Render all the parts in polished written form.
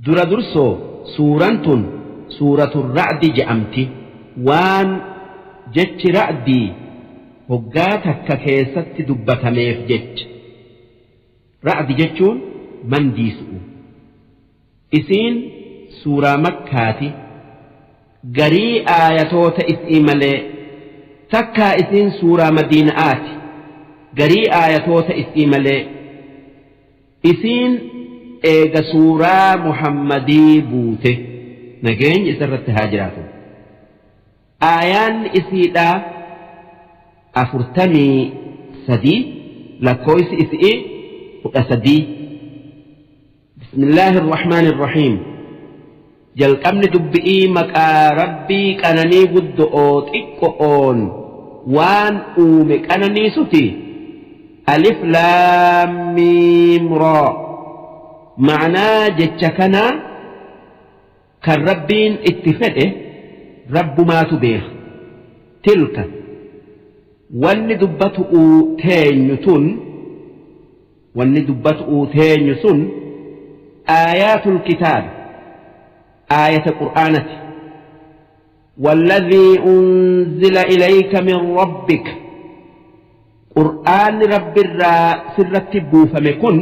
Dura dursoo suuraan tun suuratu ra'di je'amti. Waan jechi ra'dii hoggaa takka keessatti dubbatameef jecha. Ra'di jechuun mandiisu'u. Isiin suuraa makkaati. Garii aayatoota is'ii malee. Takkaa isiin suuraa madiina'aati. Garii aayatoota is'ii malee. Isiin eega suuraa Muhammadii buute nageenyi isarratti haa jiraatu. Aayaanni isiidhaa 43 lakkooysi isi'ii 13. Bismillaahi irrahmaani irrahiim. Jalqabni dubbi'ii maqaa Rabbii qananii guddo'oo xiqqo'oon waan uume qananiisuti. Alif laam miim raa. Ma'naa jecha kanaa kan Rabbiin itti fedhe Rabbumaatu beeka. Tilka wanni dubbatu'uu teenyu tun Wanni dubbatu'uu teenyu sun aayaatul kitaab aayata qur'aanati. والذي أنزل إليك من ربك قرآن رب الرا سرت بوفم كن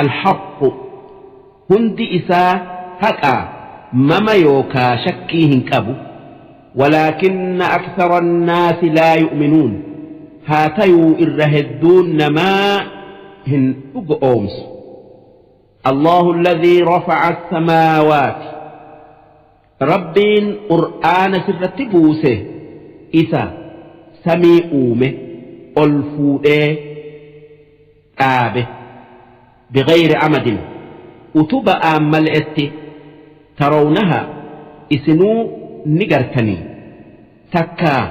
الحق هندي إسا حقا مما يوكا شكيهن كبو ولكن أكثر الناس لا يؤمنون haa tayuu irra hedduun namaa hin dhugo'oomsu. Allahu alladhii rafa'a as-samaawaati Rabbiin Qur'aana sirratti buuse isa samii uume ol fuudhee dhaabe bighayri amadin utuba'aan male'etti tarawnaha isinuu ni gartanii Takkaa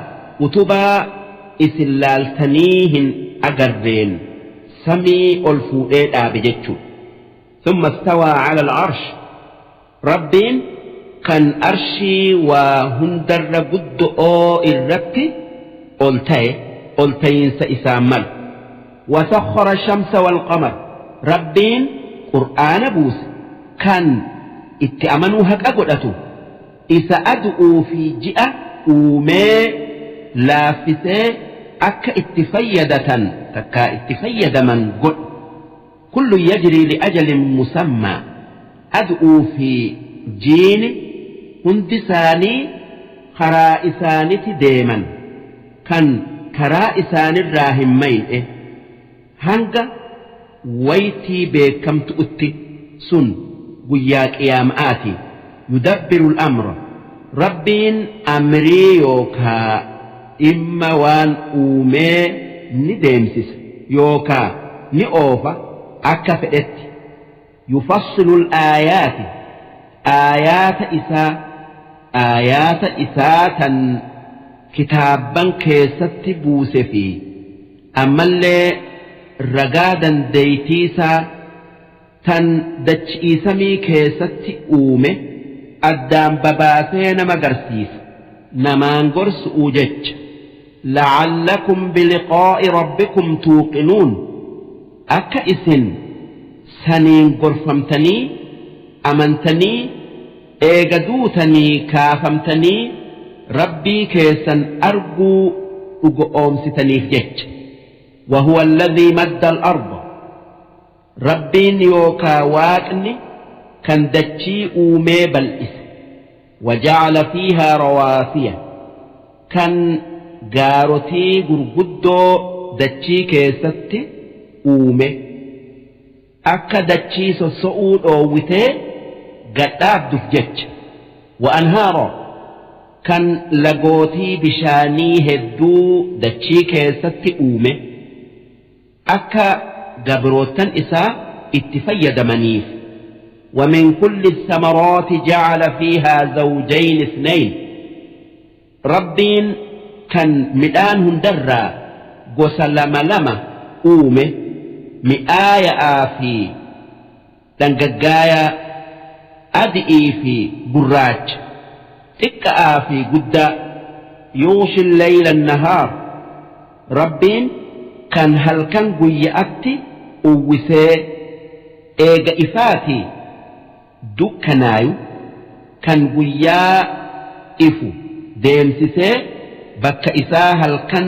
utubaa isin laaltanii hin agarreen samii ol fuudhee dhaabe jechu. Thumma istawaa ala al-arsh Rabbiin kan arshii waa hundarra guddo'oo irratti ol taye ol tayiinsa isaan malu. Wasakhkhara ash-shamsa wal-qamar Rabbiin Qur'aana buuse kan itti amanuu haqa godhatu Isa adu'uu fi ji'a uumee laaffisee akka itti fayyadatan takkaa itti fayyadaman godhe. Kullun yajrii li'ajalin musammaa. Adu'uu fi jiini hundi isaanii karaa isaaniti deeman kan karaa isaanirraa hin mayne hanga waytii beekkamtu'utti sun guyyaa qiyaama'aati yudabbiru al-amra Rabbiin amrii yookaa dhimma waan uumee ni deemsisa yookaa ni oofa akka fedhetti yufassilu al-aayaati aayaata isaa aayaata isaa tan kitaabban keessatti buuse fi Ammallee ragaa dandeeytiisaa tan dachi'ii samii keessatti uume addaan babaasee nama garsiisa, namaan gorsu'uu jecha. La'allakum biliqaa'i rabbikum tuuqinuun akka isin saniin gorfamtanii, amantanii, Eega duutanii kaafamtanii Rabbii keessan arguu dhugo'oomsitaniif jecha. Wahuwa alladhii madda al-arda Rabbiin yookaa Waaqni kan dachii uumee bal'ise. Waja'ala fiihaa rawaasiya kan gaarotii gurguddoo dachii keessatti uume. Akka dachii sosso'uu dhoowwitee gad dhaabduf jecha. Wa anhaara kan lagootii bishaanii hedduu dachii keessatti uume. Akka gabroottan isaa itti fayyadamaniif. Wa min kulli thamaraati ja'ala fiihaa zawjayni ithnayn. Rabbiin kan midhaan hundarraa gosa lama lama uume, mi'aaya'aa fi dhangaggaayaa, adi'ii fi gurraacha, xiqqa'aa fi guddaa. Yughshi al-layla an-nahaar, Rabbiin kan halkan guyya'atti uwwisee, eega ifaatii. dukkanaayu kan guyyaa ifu deemsisee bakka isaa halkan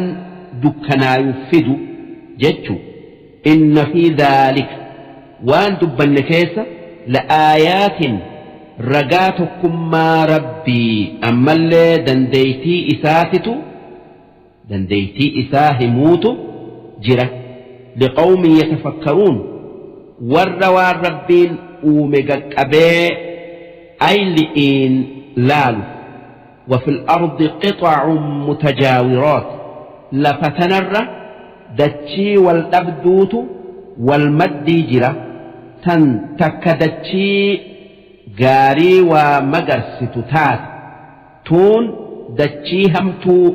dukkanaayu fidu jechu. Inna fi dhaalika waan dubbanne keessa la'aayaatin ragaa tokkummaa Rabbii ammallee dandeeytii isaatitu dandeeytii isaa himuutu jira. Liqawmin yatafakkaruun warra waan Rabbiin uume gaqqabee ayli'iin laalu. وفي الأرض قطع متجاورات lafa tanarra dachii wal dhabduutu wal maddii jira tan takka dachii gaarii waa magarsitu taate tuun dachii hamtuu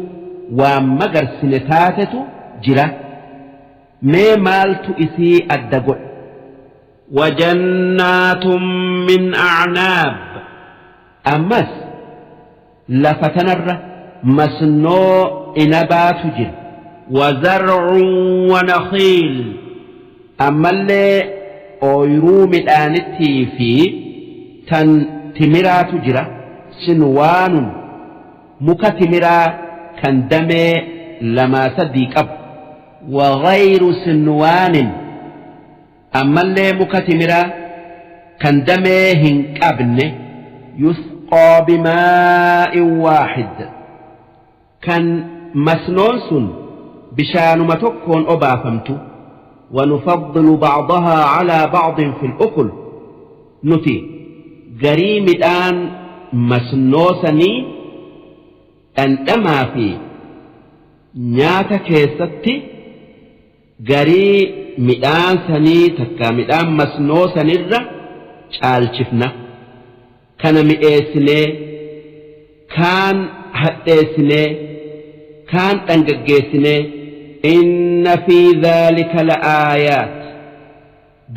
waa magarsine taatetu jira mee maaltu isii adda godhe وجنات من أعناب ammas lafa tanarra masnoo inabaatu jira. وزرع ونخيل ammallee ooyruu midhaanittii fi tan timiraatu jira. Sinwaanun muka timiraa kan damee lamaa sadii qabu. وغير سنوان ammallee muka timiraa kan damee hin qabne. يسقى بماء واحد kan masnoon sun bishaanuma tokkoon obaafamtu. ونفضل بعضها على بعض في الأكل nuti garii midhaan masnoo sanii dhandhamaa fi nyaata keessatti garii midhaan sanii takka midhaan masnoo sanirra caalchifna. Kana mi'eessinee, kaan hadheessinee, kaan dhangaggeessinee. إن في ذلك لآيات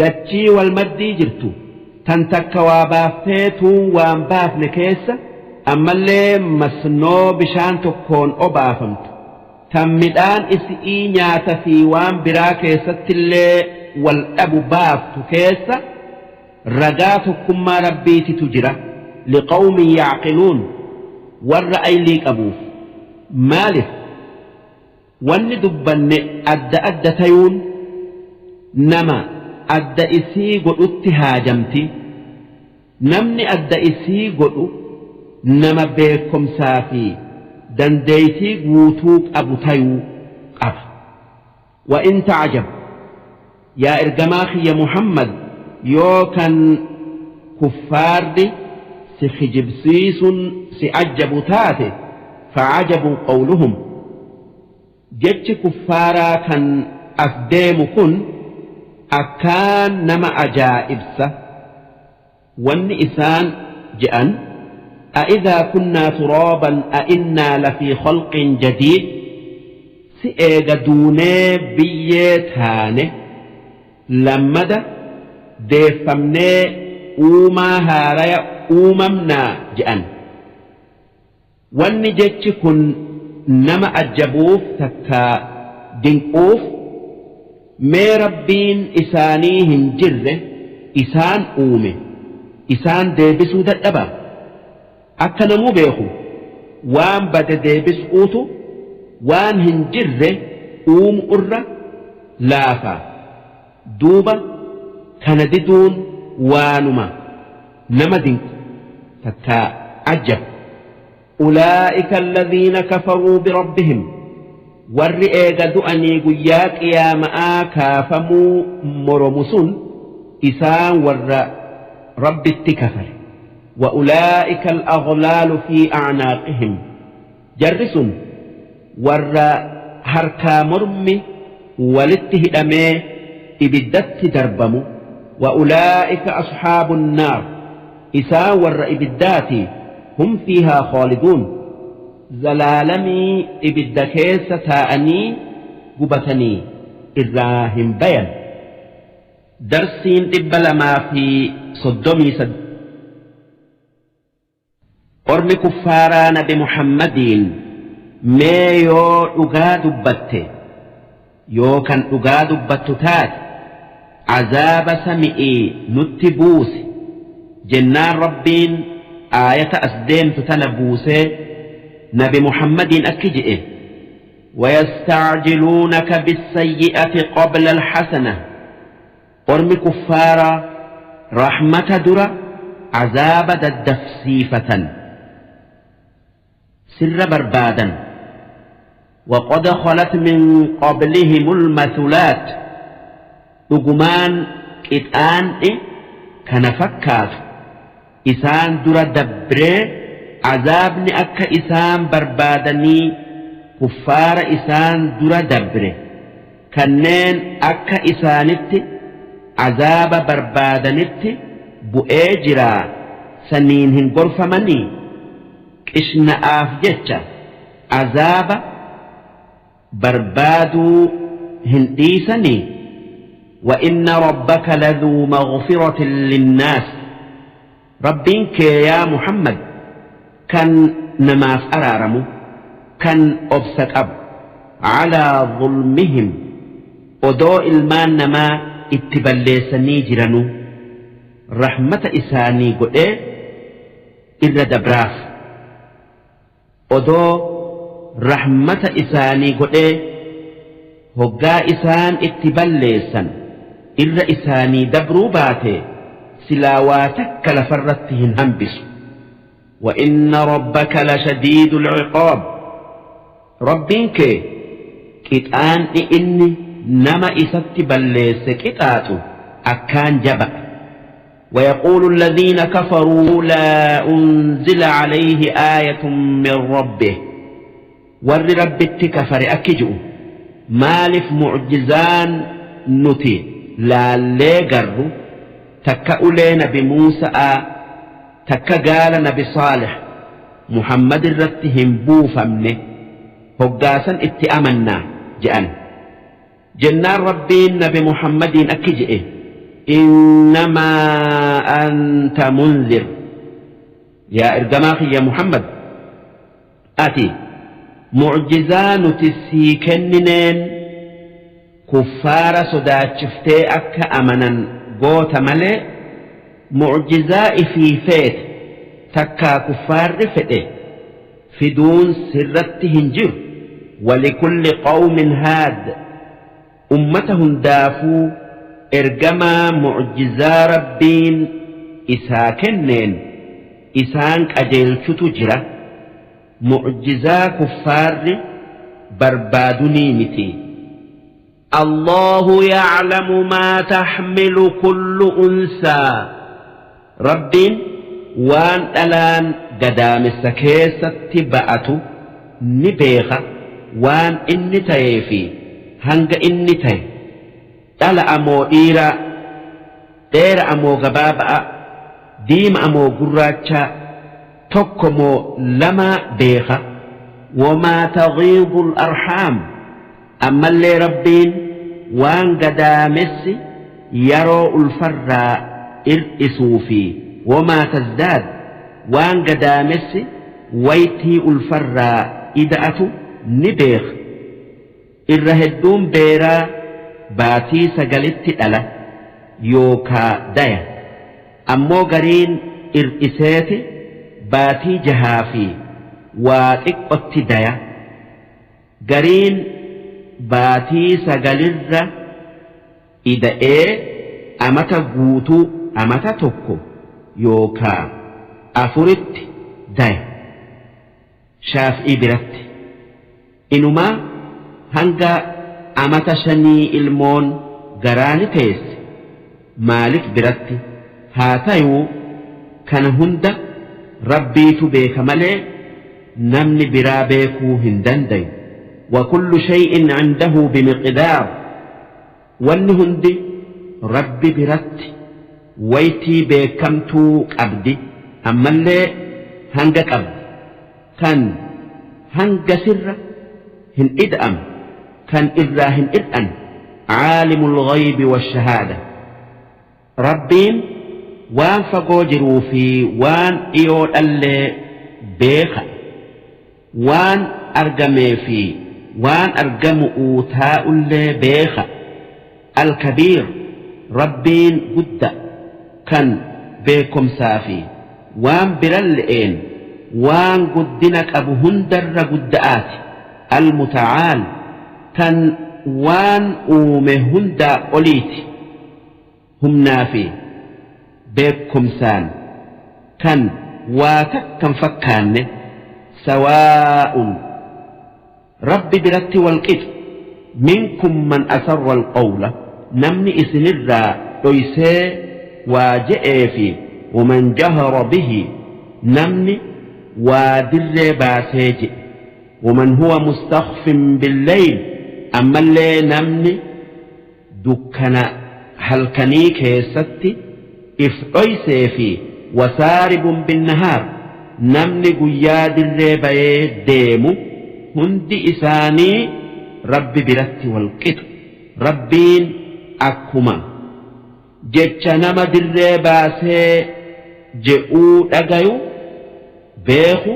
dachii wal maddii jirtu tan takka waa baaftee tuun waan baafne keessa ammallee masnoo bishaan tokkoon obaafamtu tan midhaan isi'ii nyaata fi waan biraa keessattillee wal dhabu baaftu keessa ragaa tokkummaa Rabbiititu jira. لقوم يعقلون warra aylii qabuuf. Maalif wanni dubbanne adda adda tayuun nama adda isii godhutti haajamti. Namni adda isii godhu nama beekomsaa fi dandeeytii guutuu qabu tayuu qaba. وإن تعجب yaa ergamaa kiyya Muhammad, yoo kan kuffaarri si kijibsiisuun si ajjabu taate, فعجب قولهم jechi kuffaaraa kan as deemu kun akkaan nama ajaa'ibsa. Wanni isaan je'an: أإذا كنا ترابا أإنا لفي خلق جديد si eega duunee biyyee taane lammada deeffamnee uumaa haaraya uumamnaa je'an. Wanni jechi kun nama ajjabuuf takka dinquuf, mee Rabbiin isaanii hin jirre isaan uume isaan deebisuu dadhaba? Akka namuu beeku waan bade deebisuutu waan hin jirre uumu irra laafa. Duuba kana diduun waanuma nama dinqu takka ajjab. أولئك الذين كفروا بربهم warri eega du'anii guyyaa qiyaama'aa kaafamuu moromu sun isaan warra Rabbitti kafare. وأولئك الأغلال في أعناقهم jarri sun warra harkaa mormi walitti hidhamee ibiddatti darbamu. وأولئك أصحاب النار isaan warra ibiddaati. هم فيها خالدون zalaalamii ibidda keessa taa'anii gubatanii irraa hin bayan. Darsiin 238. Ormi kuffaaraa Nabi Muhammadiin, mee yoo dhugaa dubbatte, yoo kan dhugaa dubbattu taate, azaaba sami'ii nutti buusi. Jennaan Rabbiin aayata as deemtu tana buusee nabi Muhammadiin akki je'e. ويستعجلونك بالسيئة قبل الحسنة Ormi kuffaaraa rahmata dura azaaba daddafsiifatan sirra barbaadan. وقد خلت من قبلهم المثلات Dhugumaan qixaan'i kana fakkaatu isaan dura dabree azaabni akka isaan barbaadanii kuffaara isaan dura dabre kanneen akka isaanitti azaaba barbaadanitti bu'ee jiraa saniin hin gorfamanii qishna'aaf jecha azaaba barbaaduu hin dhiisanii. وإن ربك لذو مغفرة للناس Rabbiin kee yaa Muhammad kan namaaf araaramu kan obsa qabu على ظلمهم odoo ilmaan namaa itti balleessanii jiranuu rahmata isaanii godhee irra dabraaf. Odoo rahmata isaanii godhee hoggaa isaan itti balleessan irra isaanii dabruu baate silaa waa takka lafarratti hin hambisu. وإن ربك لشديد العقاب Rabbiin kee qixaan'i inni nama isatti balleesse qixaaxu akkaan jaba. ويقول الذين كفروا لولا أنزل عليه آية من ربه Warri Rabbitti kafare akki ji'u: maaliif mucjizaan nuti laallee garru takka ulee nabi Muusa'aa takka gaala nabi Saalix Muhammad irratti hin buufamne? Hoggaasan itti amannaa je'an. Jennaan Rabbiin nabi Muhammadiin akki je'e: إنما أنت منذر Yaa ergamaa kiyya Muhammad, ati mucjizaa nuti sii kennineen kuffaara sodaachiftee akka amanan goota malee mucjizaa ifii feete takkaa kuffaarri fedhe fiduun sirratti hin jiru. ولكل قوم هاد Ummata hundaafuu ergamaa mucjizaa Rabbiin isaa kenneen isaan qajeelchutu jira, mucjizaa kuffaarri barbaadunii miti. الله يعلم ما تحمل كل أنثى Rabbiin waan dhalaan gadaamessa keessatti ba'atu ni beeka, waan inni ta'ee fi hanga inni ta'e, dhala amoo dhiiraa, dheera amoo gabaaba'a, diima amoo gurraachaa, tokko moo lama beeka. وما تغيض الأرحام Ammallee Rabbiin waan gadaamessi yeroo ulfarraa ir'isuu fi وما تزداد waan gadaamessi waytii ulfarraa ida'atu ni beeka. Irra hedduun beeraa baatii 9tti dhala yookaa daya, ammoo gariin ir'iseeti baatii 6 fi waa xiqqotti daya, gariin baatii 9rra ida'ee amata guutuu amata 1 yookaa 4tti daya. Shaaf'ii biratti inumaa hanga amata 5 ilmoon garaa ni teesse Maalik biratti. Haa tayuu kana hunda Rabbiitu beeka malee namni biraa beekuu hin dandayu. وكل شيء عنده بمقدار Wanni hundi Rabbi biratti waytii beekamtuu qabdi, ammallee hanga qabdi kan hanga sirra hin ida'am kan irraa hin id'an. عالم الغيب والشهادة Rabbiin waan fagoo jiruu fi waan dhiyoo dhallee beeka, waan argamee fi waan argamu taa'ullee beeka. الكبير Rabbiin gudda kan beekkomsaa fi waan biralle'een waan guddina qabu hundarra gudda'aati almuta'aal kan waan uume hundaa oliiti humnaa fi beekkomsaan kan waa takkan fakkaanne sawaa'un Rabbi biratti wal qixa minkum man asarra alqawla namni isinirraa dhoysee waa je'ee fi waman jahara bihi namni waa dirree baasee je'e waman huwa mustakhfin billeyl ammallee namni dukkana halkanii keessatti if dhoysee fi wasaaribun binnahaar namni guyyaa dirree bayee deemu hundi isaanii Rabbi biratti wal qixa. Rabbiin akkuma jecha nama dirree baasee je'uu dhagayu beeku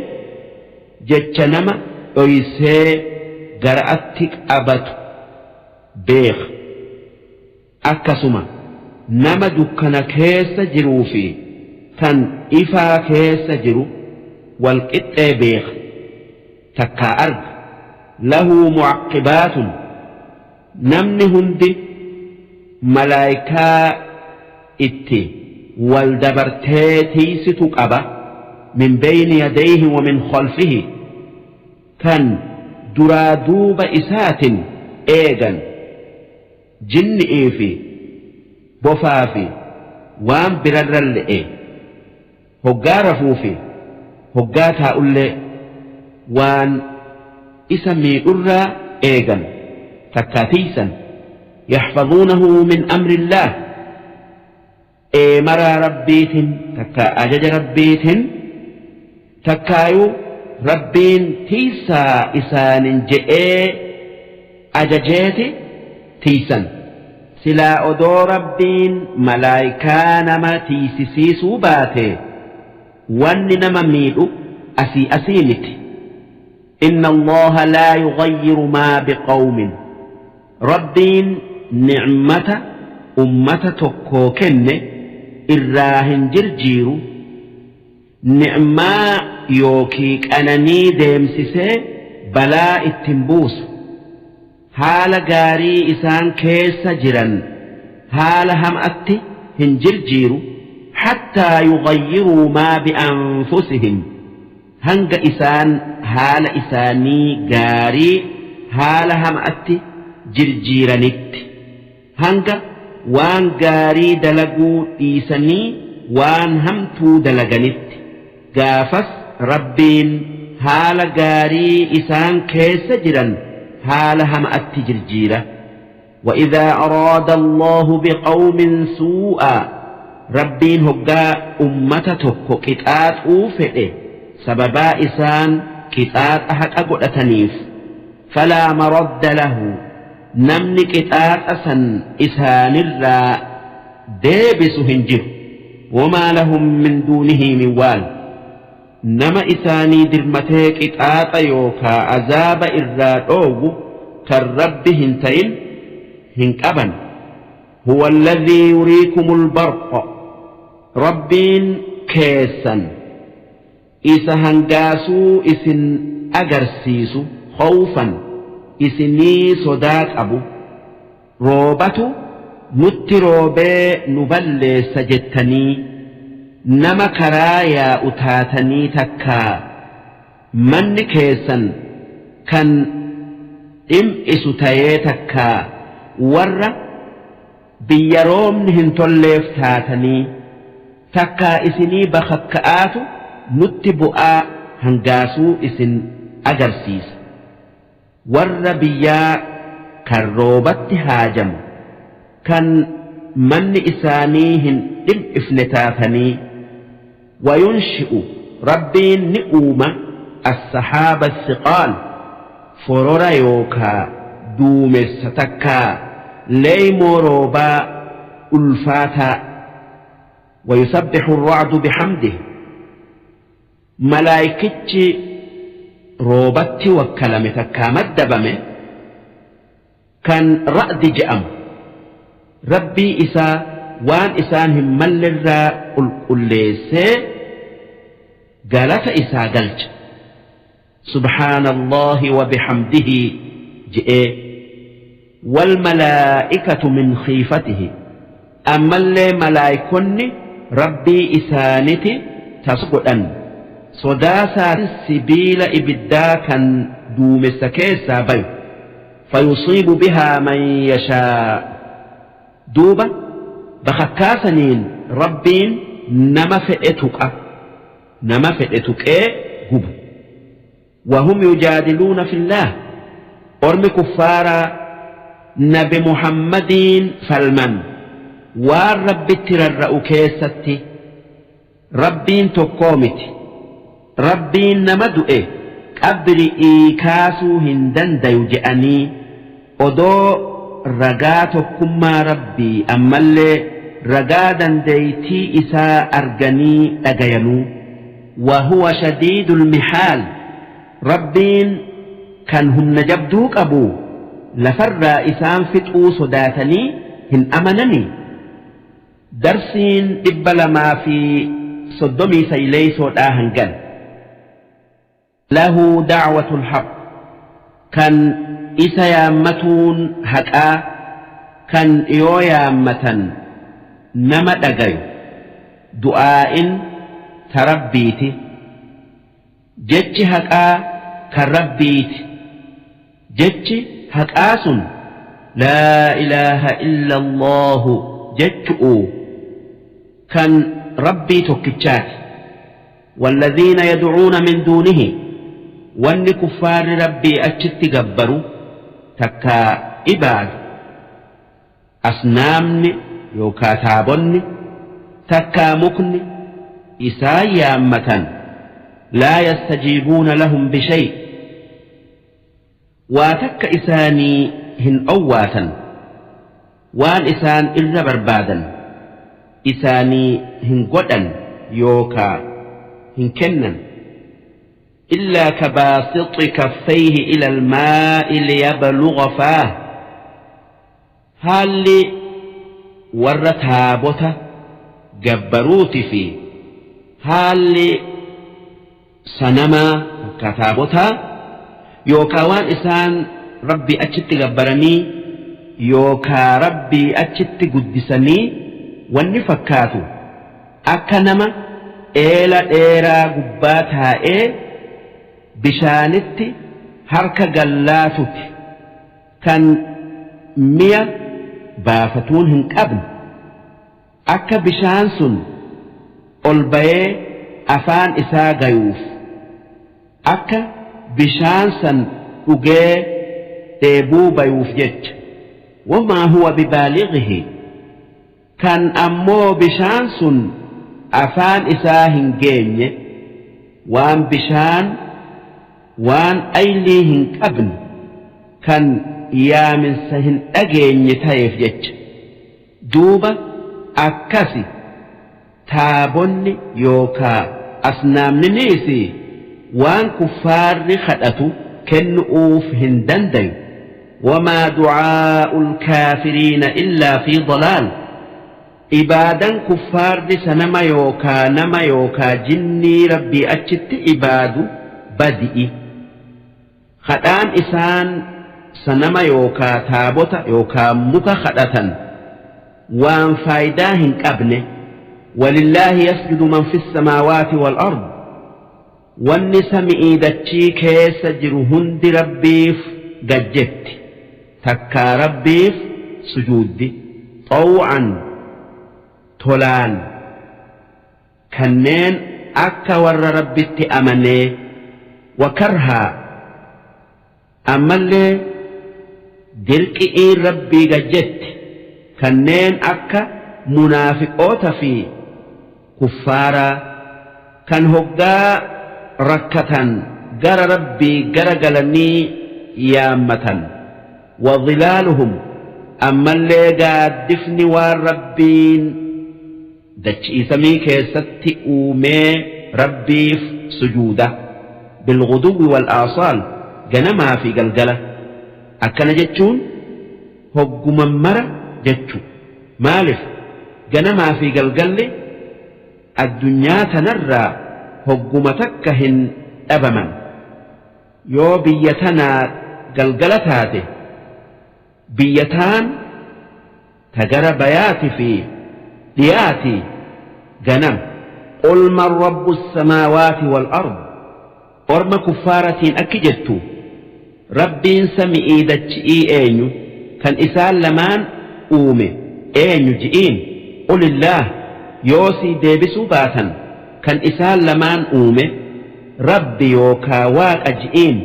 jecha nama dhoysee gara'atti qabatu beeka. Akkasuma nama dukkana keessa jiruu fi kan ifaa keessa jiru wal qixxee beeka takkaa arga. Lahu mu'aqqibaatun namni hundi malaaykaa itti wal dabartee tiiysitu qaba min bayni yadayhi wa min khalfihi kan duraa duuba isaatin eegan jinni'ii fi bofaa fi waan birarralle'e hoggaa rafuu fi hoggaa taa'ullee waan isa miidhurraa eegan takkaa tiysan yaxfazuunahu min amrillaah eemaraa rabbiitin takkaa ajaja rabbiitin takkaayuu rabbiin tiysaa isaanin je'ee ajajeeti tiysan silaa odoo rabbiin malaaykaa nama tiysisiisuu baate wanni nama miidhu asii asii miti inna allaha laa yughayyiru maa biqawmin Rabbiin ni'mata ummata tokkoo kenne irraa hin jirjiiru, ni'maa yookii qananii deemsisee balaa itti hin buusu. Haala gaarii isaan keessa jiran haala ham'atti hin jirjiiru, hattaa yughayyiruu maa bi'anfusihim. Hanga isaan haala isaanii gaarii haala hama'atti jirjiiranitti. Hanga waan gaarii dalaguu dhiisanii waan hamtuu dalaganitti. Gaafas Rabbiin haala gaarii isaan keessa jiran haala hama'atti jirjiira. وإذا أراد الله بقوم سوءا ربين هقا أمة تكو قطاط أوفئ سببا إسان قطاط أحق أقول فلا مرد له نمني قطاط أسن إسان الراء ديبس هنجر وما لهم من دونه من وال Nama isaanii dirmatee qixaaxa yookaa azaaba irraa dhoowwu kan Rabbi hin tayin hin qaban. Huwa alladhii yuriikumul barqa Rabbiin keessan isa hangaasuu isin agarsiisu khawfan isinii sodaa qabu roobatu nutti roobee nu balleessa jettanii nama karaa yaa'u taatanii takkaa manni keessan kan dhim'isu tayee takkaa warra biyya roobni hin tolleef taatanii takkaa isinii bakhakka'aatu nutti bu'aa hangaasuu isin agarsiisa. Warra biyyaa kan roobatti haajamu, kan manni isaanii hin dhim'ifne taatanii, wayunshi'u Rabbiin ni uuma as-sahaaba as-siqaal forora yookaa duumessa takkaa leeymoo roobaa ulfaataa wayusabbihu ar-ra'du bihamdihi Malaaykichi roobatti wakkalame takkaa maddabame kan ra'di je'amu Rabbii isaa waan isaan hin mallerraa qulqulleessee galata isaa galcha. Subhaanallaahi wa bihamdihi je'ee. Wal malaa'ikatu min khiifatihi ammallee malaaykonni Rabbii isaaniti tas godhan sodaa sibiila ibiddaa kan duumessa keessaa bayu. Fayusiibu bihaa man yashaa duuba bakakkaa saniin Rabbiin nama fedhe tuqa nama fedhe tuqee guba. Wahum yujaadiluuna fillaah ormi kuffaaraa nabi Muhammadiin falman waan Rabbitti rarra'u keessatti. Rabbiin tokkoo miti. Rabbiin nama du'e qabri'ii kaasuu hin dandayu je'anii odoo ragaa tokkummaa Rabbii ammallee ragaa dandeeytii isaa arganii dhagayanuu. Wahuwa shadiidul mihaal Rabbiin kan humna jabduu qabu lafarraa isaan fixuu sodaatanii hin amananii? Darsiin 239dhaa hangan. Lahu da'watul haqq kan isa yaammatuun haqaa kan yoo yaammatan nama dhagayu du'aa'in ta Rabbiiti jechi haqaa kan Rabbiiti Jechi haqaa sun laa ilaaha illallaahu jechu'u kan Rabbii tokkichaati. Walladhiina yad'uuna min duunihi wanni kuffaarri Rabbii achitti gabbaru takkaa ibaadu asnaamni yookaa taabonni takkaa mukni isaan yaammatan laa yastajiibuuna lahum bishay Waa takka isaanii hin owwaatan, waan isaan irra barbaadan isaanii hin godhan yookaa hin kennan. Illaa kabaasixi kaffayhi ilal maa'i liyabluga faah. Haalli warra taabota gabbaruuti fi haalli sanamaa takkaa taabotaa yookaa waan isaan Rabbii achitti gabbaranii yookaa Rabbii achitti guddisanii wanni fakkaatu akka nama eela dheeraa gubbaa taa'ee bishaanitti harka gallaatuti kan miya baafatuun hin qabne. Akka bishaan sun ol bayee afaan isaa gayuuf, akka bishaan san dhugee dheebuu bayuuf jecha. Wamaa huwa bibaalighihi kan ammoo bishaan sun afaan isaa hin geenye, waan bishaan waan aylii hin qabne kan yaaminsa hin dhageenye tayeef jecha. Duuba akkasi taabonni yookaa asnaamniniisi waan kuffaarri khadhatu kennu'uuf hin dandayu. Wamaa du'aa'ul kaafiriina illaa fii dalaal. Ibaadan kuffaarri sanama yookaa nama yookaa jinnii Rabbii achitti ibaadu badi'i. Khadhaan isaan sanama yookaa taabota yookaa muka khadhatan waan faaydaa hin qabne. Walillaahi yasjudu man fis samaawaati wal ard. Wanni sami'ii dachii keessa jiru hundi Rabbiif gad jetti, takkaa Rabbiif sujuuddi. Xaw'an tolaan. Kanneen akka warra Rabbitti amanee wa karhaa ammallee dirqi'iin Rabbii gad jetti kanneen akka munaafiqoota fi kuffaaraa kan hoggaa rakkatan gara Rabbii gara galanii yaammatan wa dhilaaluhum ammallee gaaddifni waan Rabbiin Dachii samii keessatti uumee Rabbiif sujuuda. Bilghuduwwi wal aasaal ganamaa fi galgala. Akkana jechuun hogguma mara jechu. Maalif ganamaa fi galgalli Addunyaa tanarraa hogguma takka hin dhabaman. Yoo biyya tanaa galgala taate, biyya taan ta gara bayaati fi dhiyaati ganama. Qul man rabbu samaawaati wal ard Orma kuffaaratiin akki jettu, Rabbiin sami'ii dachi'ii eenyu, kan isaan lamaan uume eenyu ji'iin. Qulillaah yoo sii deebisuu baatan kan isaan lamaan uume Rabbi yookaa Waaqa ji'iin,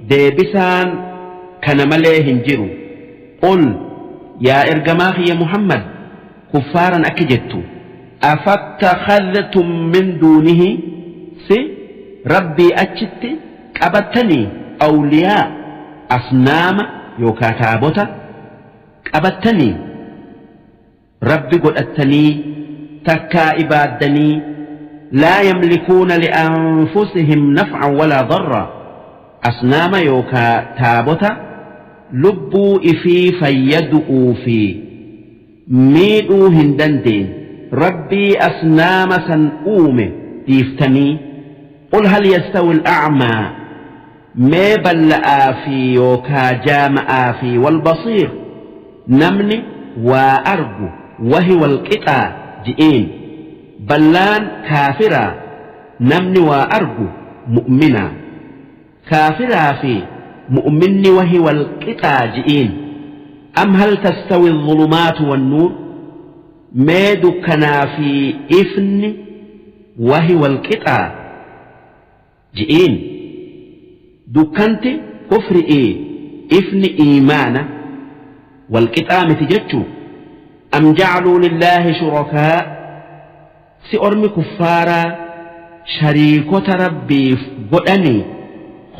deebisaan kana malee hin jiru. Qul yaa ergamaa kiyya Muhammad kuffaaran akki jettu, afattakhadhtum min duunihi si Rabbii achitti qabattanii awliyaa asnaama yookaa taabota qabattanii Rabbi godhattanii takkaa ibaaddanii laa yamlikuuna li'anfusihim naf'an walaa darraa asnaama yookaa taabota lubbuu ifii fayyadu'uu fi miidhuu hin dandeenye Rabbii asnaama san uume dhiiftanii qul hal yastawi al'acmaa mee balla'aa fi yookaa jaama'aa fi walbasiir namni waa argu wahi walqixaa ji'iin ballaan kaafiraa namni waa argu mu'minaa kaafiraa fi mu'minni wahi walqixaa ji'iin am hal tastawi dhulumaatu wannuur mee dukkanaa fi ifni wahi walqixaa ji'iin dukkanti kufri'ii ifni iimaana walqixaa miti jechuu am jacaluu lillaahi shurakaa si ormi kuffaaraa shariikota Rabbiif godhanii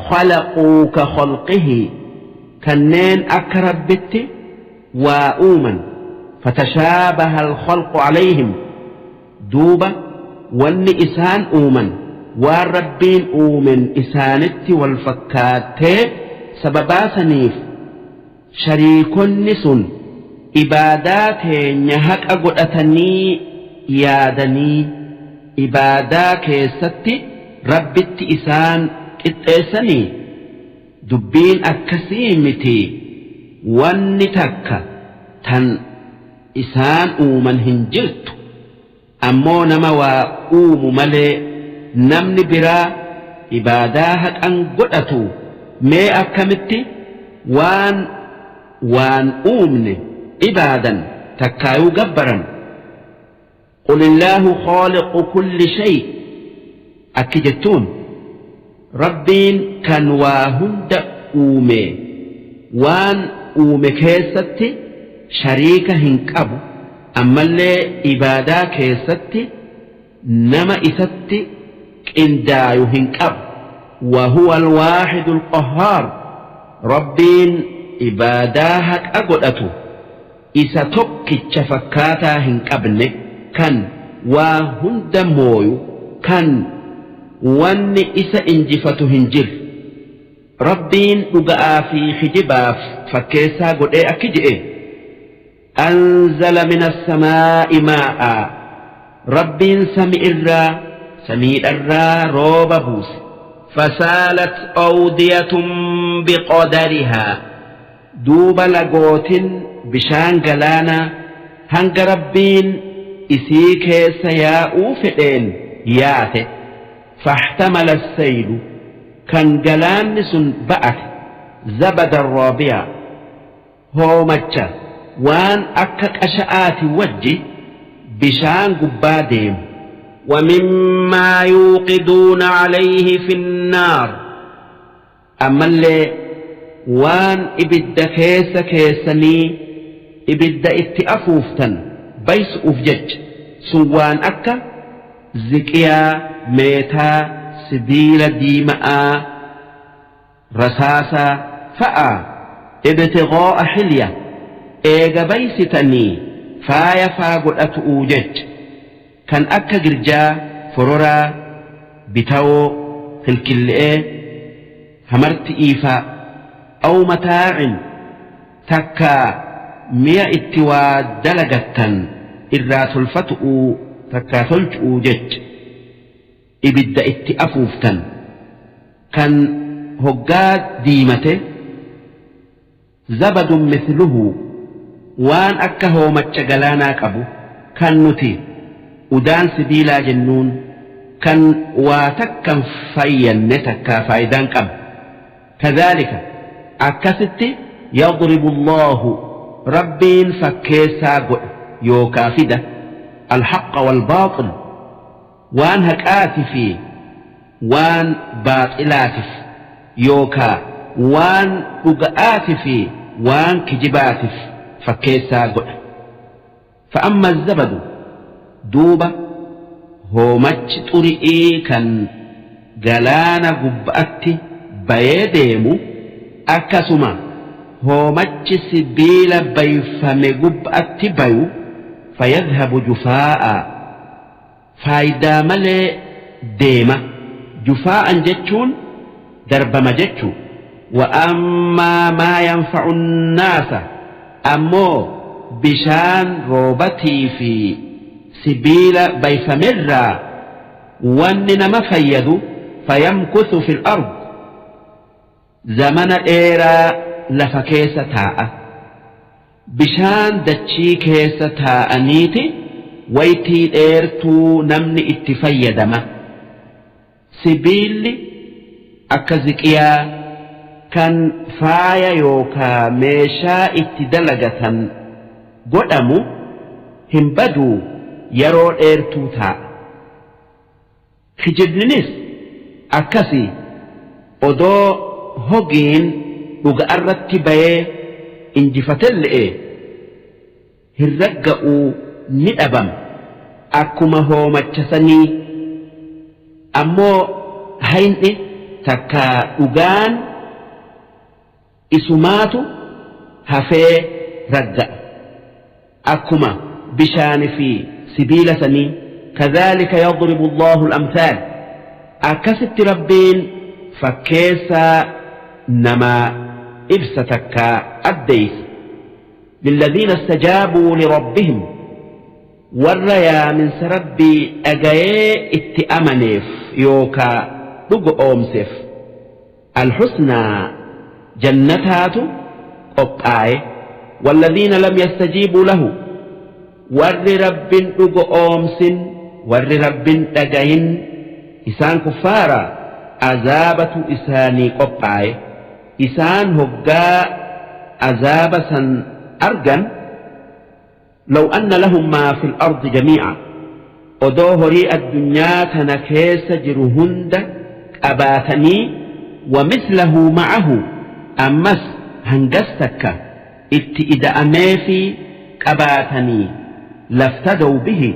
khalaquu ka khalqihi kanneen akka Rabbitti waa uuman fatashaabaha alkhalqu calayhim duuba wanni isaan uuman waan Rabbiin uumen isaanitti wal fakkaattee sababaa saniif Shariikonni sun ibaadaa teenya haqa godhatanii yaadanii ibaadaa keessatti Rabbitti isaan qixxeessanii? Dubbiin akkasii miti wanni takka tan isaan uuman hin jirtu. Ammoo nama waa uumu malee namni biraa ibaadaa haqan godhatu mee akkamitti waan waan uumne ibaadan takkaayuu gabbaran. Qulillaahu khaaliqu kulli shay akki jettuun Rabbiin kan waa hunda uume waan uume keessatti shariika hin qabu ammallee ibaadaa keessatti nama isatti qindaayu hin qabu. Wahuwa alwaaxidu alqahhaar Rabbiin ibaadaa haqa godhatu isa tokkicha fakkaataa hin qabne kan waa hunda mooyu kan wanni isa injifatu hin jirre. Rabbiin dhuga'aa fi kijibaaf fakkeessaa godhee akki je'e anzala mina samaa'i maa'aa Rabbiin sami irraa samiidharraa rooba buuse fasaalat awdiyatun biqadarihaa duuba lagootin bishaan galaanaa hanga Rabbiin isii keessa yaa'uu fedheen yaate fahtamala saylu kan galaanni sun ba'ate zabadan raabiyaa hoomacha waan akka qasha'aati wajji bishaan gubbaa deemu. ومما يوقدون عليه في النار ammallee waan ibidda keessa keessanii ibidda itti afuuftan baysu'uuf jecha sun waan akka ziqiyaa meetaa sibiila diima'aa rasaasaa fa'a ibtighaa'a hilya eega baysitanii faaya faa godhatu'uu jecha kan akka girjaa fororaa bitawoo kilkilli'ee hamarti'ii faa aw mataa'in takkaa mi'a itti waa dalagattan irraa tolfatu'uu. takkaa tolchu'uu jecha ibidda itti afuuftan kan hoggaa diimate zabadun mithluhu waan akka hoomacha galaanaa qabu kan nuti udaan sibiilaa jennuun kan waa takkan fayyanne takkaa faayidaan qabu kadhaalika akkasitti yadribu Allaahu Rabbiin fakkeessaa godha yookaa fida alhaqqa walbaaxil waan haqaati fi waan baaxilaatif yookaa waan dhuga'aati fi waan kijibaatif fakkeessaa godha. Fa'amma zabadu duuba hoomachi xuri'ii kan galaana gubba'atti bayee deemu akkasuma hoomachi sibiila bayfame gubba'atti bayu fayadhabu jufaa'a Faaydaa malee deema. Jufaa'an jechuun darbama jechu. Wa ammaa maa yanfa'u nnaasa ammoo bishaan roobatii fi sibiila bayfamerraa wanni nama fayyadu fayamkuthu fil ard zamana dheeraa lafa keessa taa'a. Bishaan dachii keessa taa'aniiti waytii dheertuu namni itti fayyadama. Sibiilli akka ziqiyaa kan faaya yookaa meeshaa itti dalagatan godhamu hin baduu yaroo dheertuu taa'a. Kijibninis akkasi odoo hogiin dhuga'arratti bayee injifatelle'ee hin ragga'uu ni dhabama akkuma hoomacha sanii ammoo hayn'i takkaa dhugaan isumaatu hafee ragga'a akkuma bishaani fi sibiila sanii kadhaalika yadribu Allahu al-amthaal akkasitti Rabbiin fakkeessaa namaa ibsa takkaa addeeysa lilladhiina istajaabuu lirabbihim warra yaaminsa Rabbii dhagayee itti amaneef yookaa dhugo'oomseef Alhusnaa jannataatu qophaaye. Walladhiina lam yastajiibuu lahu warri Rabbin dhugo'oomsin warri Rabbin dhagayin isaan kuffaara azaabatu isaanii qophaaye. Isaan hoggaa azaaba san argan Law anna lahum maa fil ardi jamii'a odoo horii addunyaa tana keessa jiru hunda qabaatanii wa mislahu ma'ahu ammas hangas takka itti ida'ameefii qabaatanii laftadaw bihi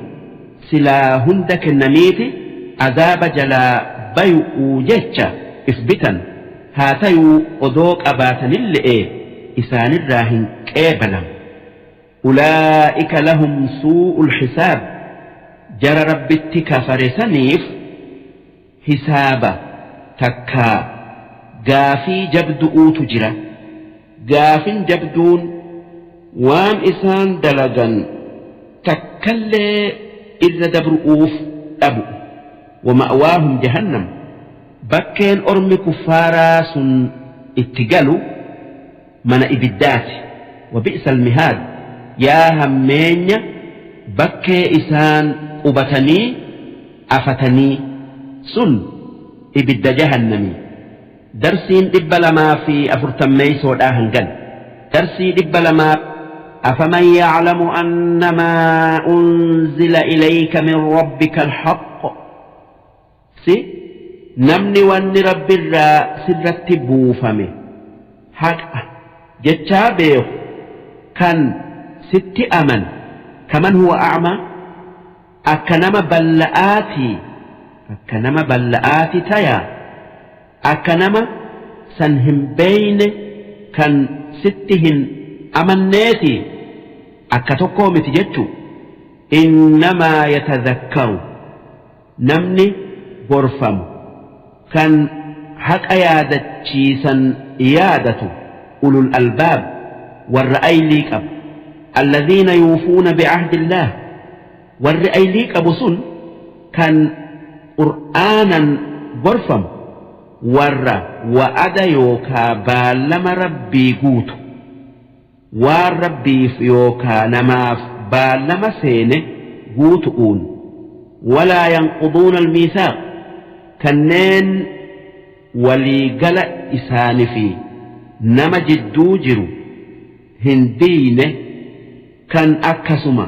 silaa hunda kennaniiti azaaba jalaa bayu'uu jecha if bitan haa tayuu odoo qabaatanille'ee isaanirraa hin qeebalamu. Ulaa'ika lahum suu'ul hisaab jara Rabbitti kafare saniif hisaaba takkaa gaafii jabdu'uutu jira. Gaafin jabduun waan isaan dalagan takkallee irra dabru'uuf dhabu. Wa ma'waahum jahannam bakkeen ormi kuffaaraa sun itti galu mana ibiddaati wa bi'sal mihaad yaa hammeenya bakkee isaan qubatanii afatanii sun ibidda jahannami darsiin 240meeysoodhaa hangan darsii 200 afaman ya'lamu annamaa unzila ilayka min rabbika alhaqq Si namni wanni Rabbirraa sirratti buufame haqa jechaa beekhu kan sitti amane kaman huwa a'maa akka nama balla'aatii akka nama balla'aati tayaa akka nama san hin beeyne kan sitti hin amanneetii akka tokkoo miti jechuu innamaa yatadhakkaru Namni gorfamu kan haqa yaadachiisan yaadatu ulul albaab warra aylii qabu. Alladhiina yuufuuna bi'ahdillaah Warri aylii qabu sun kan qur'aanan gorfamu warra wa'ada yookaa baallama Rabbii guutu. Waan Rabbiif yookaa namaaf baallama seene guutu'uun. Walaa yanquduuna almiisaaq kanneen walii gala isaanifii nama jidduu jiru hin diiyne kan akkasuma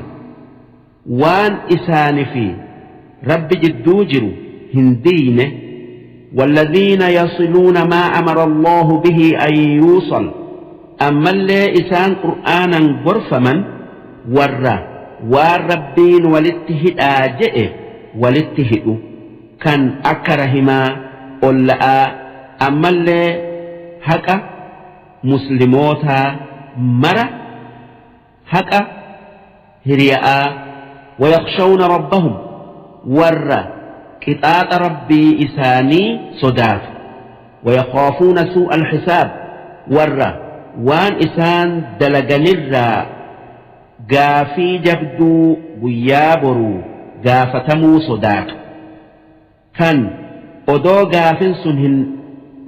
waan isaanifii Rabbi jidduu jiru hin diiyne. Walladhiina yasiluuna maa amara Allaahu bihi an yuusal ammallee isaan qur'aanan gorfaman warra waan Rabbiin walitti hidhaa je'e walitti hidhu. Kan akka rahimaa, olla'aa, ammallee haqa muslimootaa mara haqa hiriya'aa, wayakhshawna rabbahum warra qixaaxa Rabbii isaanii sodaatu, wayakhaafuuna suu'al hisaab warra waan isaan dalaganirraa gaafii jabduu guyyaa boruu gaafatamuu sodaatu. Kan odoo gaafin sun hin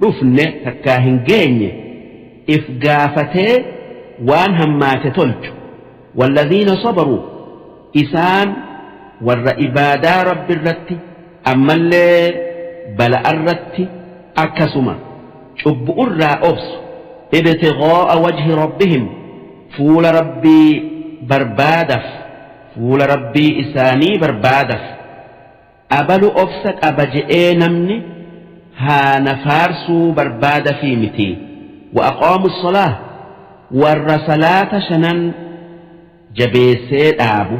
dhufne takkaa hin geenye if gaafatee waan hammaate tolchu. Walladhiina sabaruu isaan warra ibaadaa Rabbirratti ammallee bala'arratti akkasuma cubbu'urraa obsu ibtighaa'a wajhi rabbihim fuula Rabbii barbaadaf fuula Rabbii isaanii barbaadaf. Abalu obsa qaba je'ee namni haa na faarsuu barbaadafii miti. Wa aqaamu salaah warra salaata shanan jabeessee dhaabu.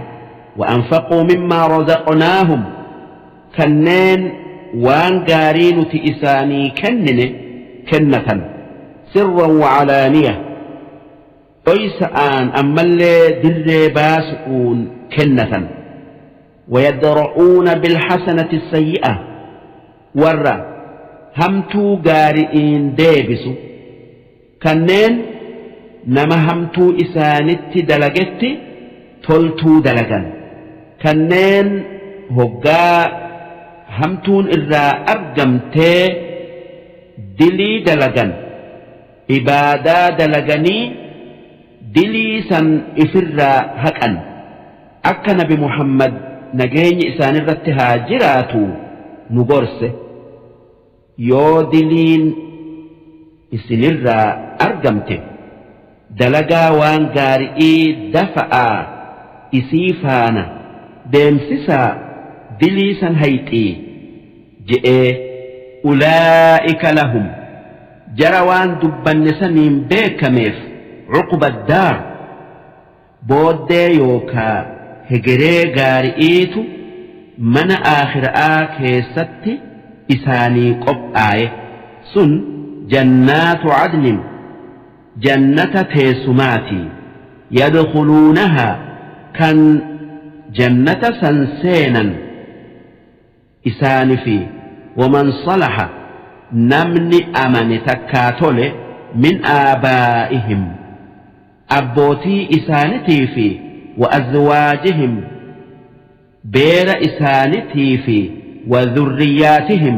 Wa anfaquu mimmaa razaqnaahum kanneen waan gaarii nuti isaanii kennine kennatan. Sirran wa calaaniya dhoysa'aan ammallee dirree baasu'uun kennatan. Wayadra'uuna bilhasanati sayyi'a warra hamtuu gaari'iin deebisu kanneen nama hamtuu isaanitti dalagetti toltuu dalagan kanneen hoggaa hamtuun irraa argamtee dilii dalagan ibaadaa dalaganii dilii san ifirraa haqan. Akka nabi Muhammad nageenyi isaanirratti haa jiraatu nu gorse yoo diliin isinirraa argamte dalagaa waan gaari'ii dafa'aa isii faana deemsisaa dilii san hayxii je'ee ulaa'ika lahum jara waan dubbanne saniin beekameef cuqba daar Booddee yookaa hegeree gaari'iitu mana aakhira'aa keessatti isaanii qophaaye, sun jannaatu adnin jannata teessumaatii, yadkhuluunahaa kan jannata san seenan isaanifii waman salaha namni amane takkaa tole min aabaa'ihim. Abbootii isaanitii fi wa azwaajihim beera isaanitii fi wa dhurriyyaatihim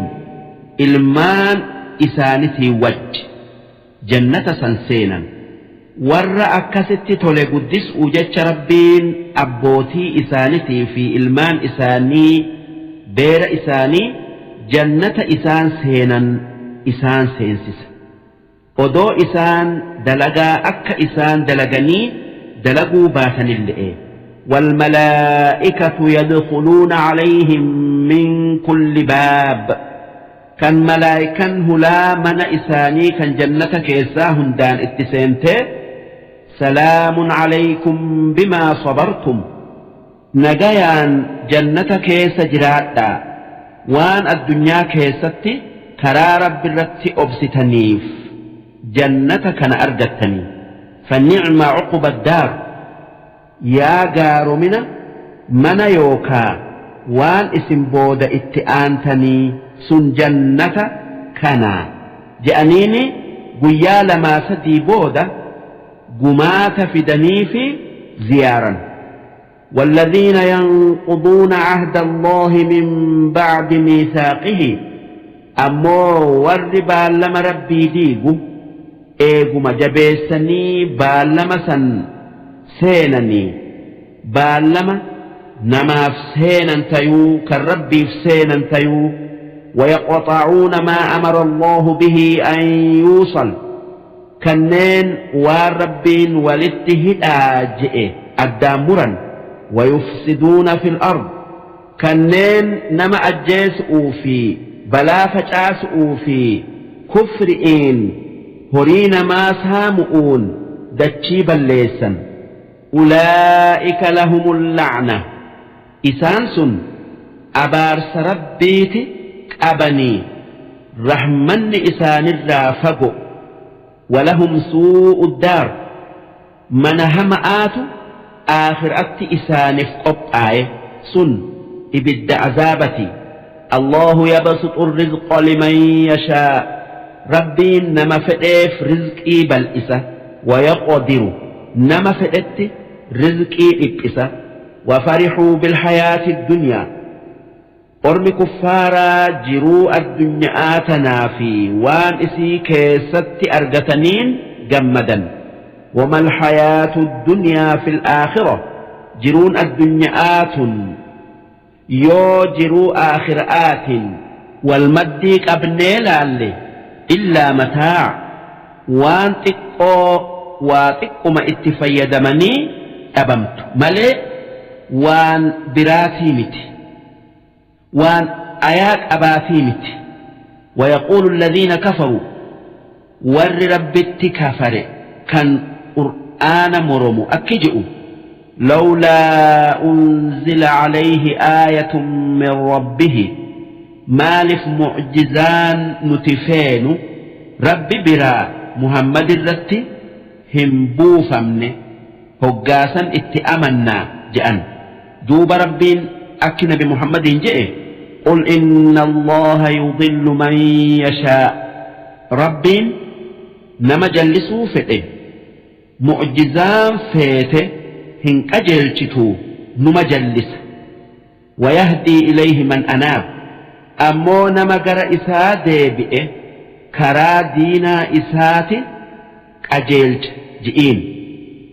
ilmaan isaanitii wajji jannata san seenan. Warra akkasitti tole guddis'uu jecha Rabbiin abbootii isaanitii fi ilmaan isaanii beera isaanii jannata isaan seenan isaan seensisa. Odoo isaan dalagaa akka isaan dalaganii dalaguu baatanille'ee. Walmalaa'ikatu yadkhuluuna calayhim min kulli baab kan malaaykan hulaa mana isaanii kan jannata keessaa hundaan itti seentee salaamun calaykum bimaa sabartum Nagayaan jannata keessa jiraadhaa, waan addunyaa keessatti karaa Rabbirratti obsitaniif jannata kana argattanii. Fanicma cuqba daar, yaa gaaromina mana yookaa waan isin booda itti aantanii sun jannata kanaa je'aniini guyyaa lamaa sadii booda gumaata fidaniifi ziyaaran. والذين ينقضون عهد الله من بعد ميثاقه ammoo warri baallama Rabbii diigu eeguma jabeessanii baallama san seenanii, baallama namaaf seenan tayuu kan Rabbiif seenan tayuu, ويقطعون ما أمر الله به أن يوصل kanneen waan Rabbiin walitti hidhaa je'e addaan muran, ويفسدون في الأرض kanneen nama ajjeesu'uu fi balaa facaasu'uu fi kufri'iin horii namaa saamu'uun dachii balleessan, أولئك لهم اللعنة isaan sun abaarsa Rabbiiti qabanii, rahmanni isaanirraa fago, ولهم سوء الدار mana hama'aatu aakhiraatti isaaniif qophaa'e, sun ibidda azaabati. الله يبسط الرزق لمن يشاء Rabbiin nama fedheef rizqii bal'isa, ويقدر nama fedhetti rizqii dhiphisa. وفرحوا بالحياة الدنيا ormi kuffaaraa jiruu addunyaa tanaa fi waan isii keessatti argataniin gammadan. وما الحياة الدنيا في الآخرة jiruun addunyaa tun yoo jiruu aakhiraatiin wal maddii qabnee laalle, إلا متاع waan xiqqoo waa xiqquma itti fayyadamanii dhabamtu malee waan biraatii miti, waan ayaa qabaatii miti. ويقول الذين كفروا warri Rabbitti kafare kan Qur'aana moromu akki je'u, لولا أنزل عليه آية من ربه maaliif mucjizaan nuti feenu Rabbi biraa Muhammad irratti hin buufamne, hoggaasan itti amannaa je'an. Duuba Rabbiin akki Nabi Muhammadiin je'e, قل إن الله يضل من يشاء Rabbiin nama jallisuu fedhe mucjizaan feete hin qajeelchitu, numa jallisa, ويهدي إليه من أناب ammoo nama gara isaa deebi'e karaa diinaa isaati qajeelcha ji'iin.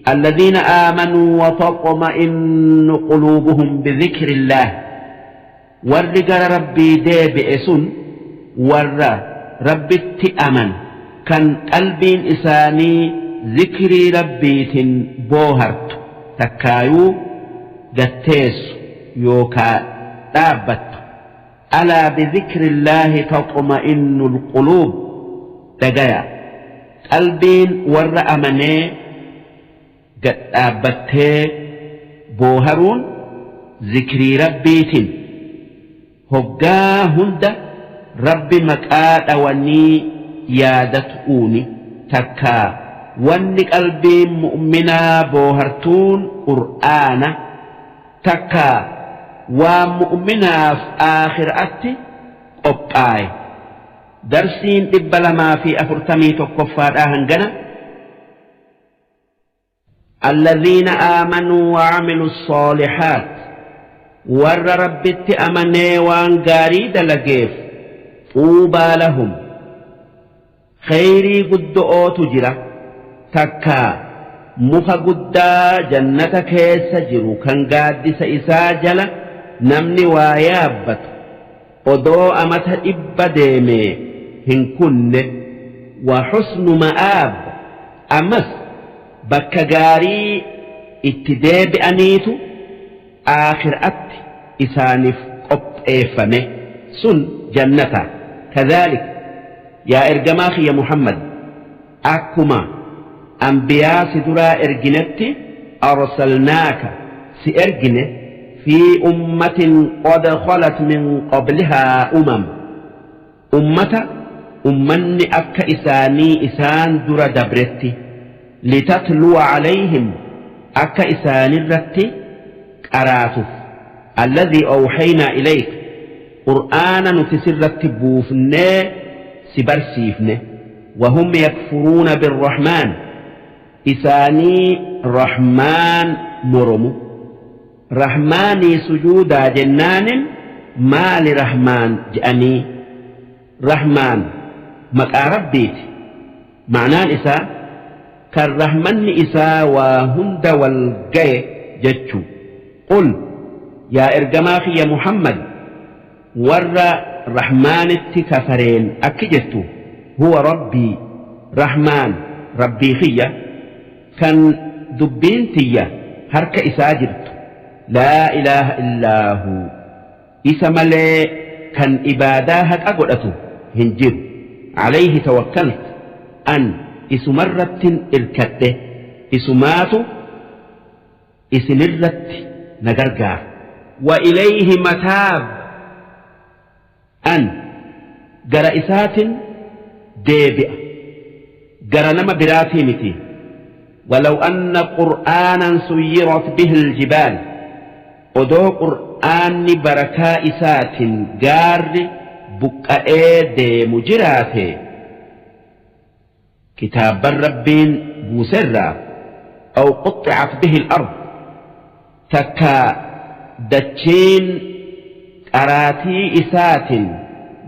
الذين آمنوا وتطمئن قلوبهم بذكر الله warri gara Rabbii deebi'e sun warra Rabbitti aman kan qalbiin isaanii zikrii Rabbiitiin boohartu, takkaayuu gatteessu yookaa dhaabbattu. ألا بذكر الله تطمئن القلوب dhagaya, qalbiin warra amanee gad dhaabbattee booharuun zikrii Rabbiitiin, hoggaa hunda Rabbi maqaa dhawanii yaadatuuni. Takkaa wanni qalbiin mu'minaa boohartuun Qur'aana, takkaa waan mu'minaaf aakhiraatti qophaa'e. Darsiin 241ffaadhaa hangana. الذين آمنوا وعملوا الصالحات warra Rabbitti amanee waan gaarii dalageef, طوبى لهم khayrii guddo'ootu jira, takkaa muka guddaa jannata keessa jiru kan gaaddisa isaa jala namni waa yaabbatu odoo amata 100 deemee hin kunne, وحسن مآب ammas bakka gaarii itti deebi'aniitu aakhiraatti isaaniif qopheeffame, sun jannata. كذلك yaa ergamaa kiyya Muhammad, akkuma anbiyaa si duraa erginetti, أرسلناك si ergine, في أمة قد خلت من قبلها أمم ummata ummanni akka isaanii isaan dura dabretti, لتتلو عليهم akka isaanirratti qaraatuuf, الذي أوحينا إليك qur'aana nuti sirratti buufnee si barsiifne, وهم يكفرون بالرحمن isaanii Rahmaan moromu. Rahmaanii sujuudaa jennaanin maali Rahmaan je'anii Rahmaan maqaa Rabbiiti ma'naan isaa kan rahmanni isaa waa hunda wal gaye jechu qul yaa ergamaa kiyya Muhammad warra Rahmaanitti kafareen akki jettu huwa Rabbii Rahmaan Rabbii kiyya kan dubbiin tiyya harka isaa jirtu laa ilaaha illaa huu isa malee kan ibaadaa haqa godhatu hin jiru alayhi tawakkalt an isumarrattin irkadhe isumaatu isinirratti na gargaara. Wa ilayhi mataab an gara isaatin deebi'a gara nama biraatii miti walaw anna qur'aanan suyyirat bihi aljibaal odoo qur'aanni barakaa isaatin gaarri buqqa'ee deemu jiraate Kitaabban Rabbiin buuserraa aw quxxicat bihi al-ard takkaa dachiin qaraatii isaatin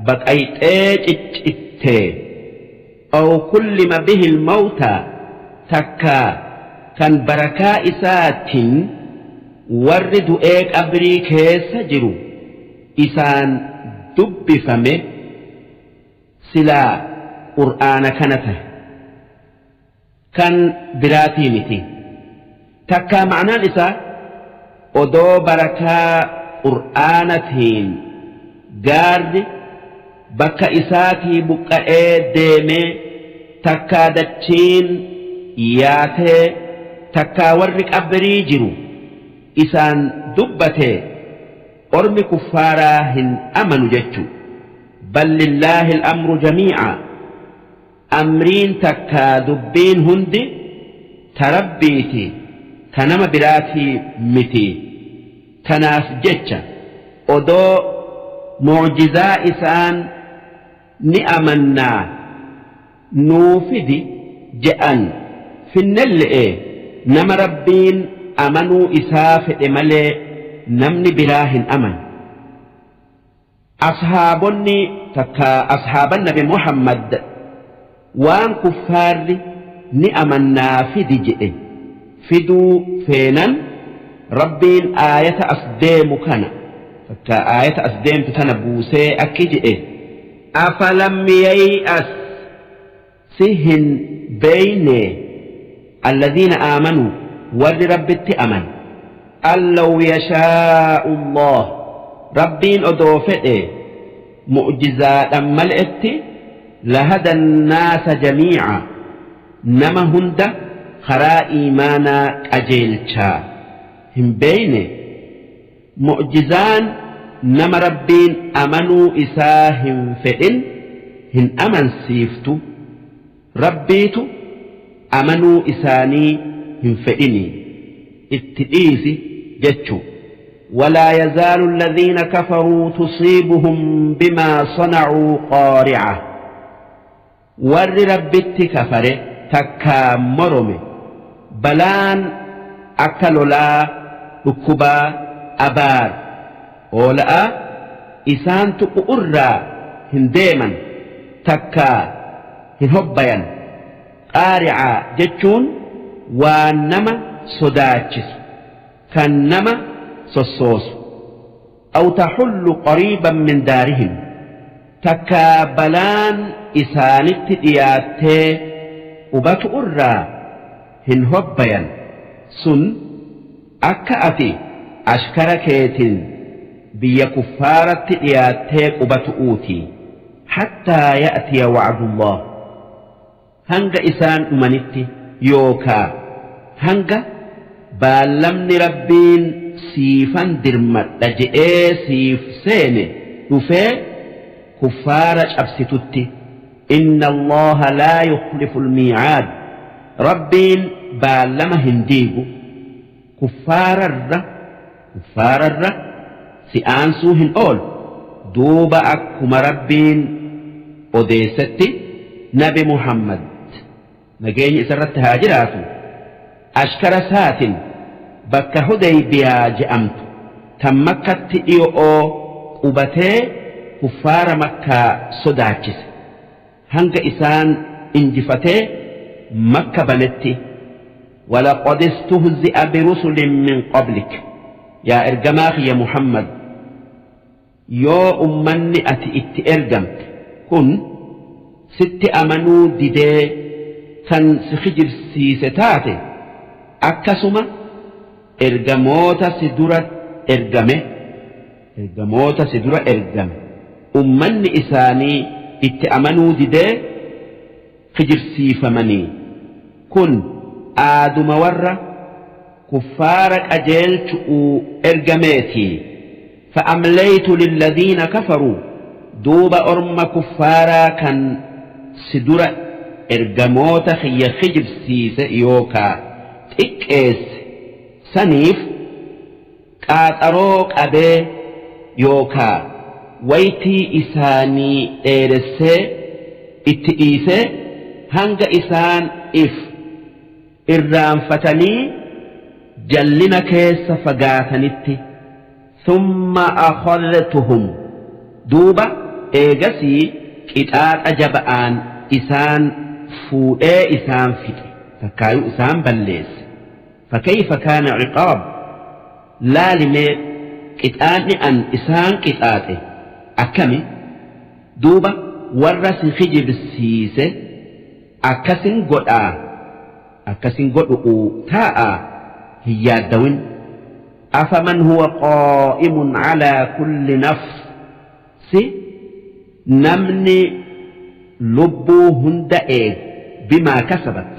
baqayxee ciccittee aw kullima bihi al-mawtaa takkaa kan barakaa isaatin warri du'ee qabrii keessa jiru isaan dubbifame silaa qur'aana kana tahe kan biraatii miti takkaa ma'naan isaa odoo barakaa qur'aanatiin gaarri bakka isaatii buqqa'ee deemee takkaa dachiin yaatee takkaa warri qabrii jiru isaan dubbatee ormi kuffaaraa hin amanu jechu bal lillaahi al-amru jamii'a amriin takkaa dubbiin hundi ta Rabbiiti ta nama biraatii miti tanaaf jecha odoo mu'jizaa isaan ni amannaa nuu fidi je'an finnelle'ee nama Rabbiin amanuu isaa fedhe malee namni biraa hin amanu. Ashaabonni takkaa ashaaban nabi Muhammad waan kuffaarri ni amannaa fidi je'e fiduu feenan Rabbiin aayata as deemu kana takkaa aayata as deemtu tana buusee akki je'e afalam yay'as si hin beeyne alladhiina aamanuu warri Rabbitti aman an law yashaa'u Allah Rabbiin odoo fedhe mu'jizaadhan male'etti lahada annaasa jamii'a nama hunda karaa iimaanaa qajeelchaa hin beeyne Mu'jizaan nama Rabbiin amanuu isaa hin fedhin hin amansiiftu, Rabbiitu amanuu isaanii hin fedhinii itti dhiisi jechu. Walaa yazaalu alladhiina kafaruu tusiibuhum bimaa sanacuu qaari'a. Warri Rabbitti kafare takkaa morome balaan akka lolaa, dhukkubaa, abaar, oola'aa isaan tuqu'urraa hin deeman takkaa hin hobbayan. Qaari'aa jechuun waan nama sodaachisu kan nama sossoosu. Aw taxullu qariiban min daarihim takkaa balaan isaanitti dhiyaattee qubatu'urraa hin hobbayan sun akka ati ashkara keetin biyya kuffaaratti dhiyaattee qubatu'uutii hattaa ya'tiya wa'dullah hanga isaan dhumanitti yookaa hanga baallamni Rabbiin siifan dirmadha je'ee siif seene dhufee kuffaara cabsitutti inna Allaaha laa yukhliful mii'aad Rabbiin baallama hin diigu kuffaararra kuffaararra si aansuu hin oolu duuba akkuma Rabbiin odeessetti nabi Muhammad nageenyi isarratti haa jiraatu ashkara isaatin bakka hudeybiyaa je'amtu tan makkatti dhiyo'oo qubatee kuffaara makkaa sodaachise hanga isaan injifatee makka banetti. Walaqad istuhzi'a birusulin min qablik, yaa ergamaa kiyya Muhammad, yoo ummanni ati itti ergamte kun sitti amanuu didee kan si kijibsiise taate, akkasuma ergamoota si dura ergame ergamoota si dura ergame ummanni isaanii itti amanuu didee kijibsiifamanii. Kun aaduma warra kuffaara qajeelchu'uu ergameetii. Fa'amlaytu lilladhiina kafaruu, duuba orma kuffaaraa kan si dura ergamoota kiyya kijibsiise yookaa xiqqeesse saniif qaaxaroo qabee yookaa waytii isaanii dheeressee itti dhiisee hanga isaan if irraanfatanii jallina keessa fagaatanitti. Thumma akhadhtuhum, duuba eegasii qixaaxa jaba'aan isaan fuudhee isaan fixe takkaayuu isaan balleesse. Fakayfa kaana ciqaab, laali mee qixaanni an isaan qixaaxe akkami? Duuba warra si kijibsiise akkasin godhaa akkasin godhu'uu taa'aa hin yaaddawin. Afaman huwa qaa'imun calaa kulli nafs, si namni lubbuu hunda eegu, bimaa kasabat,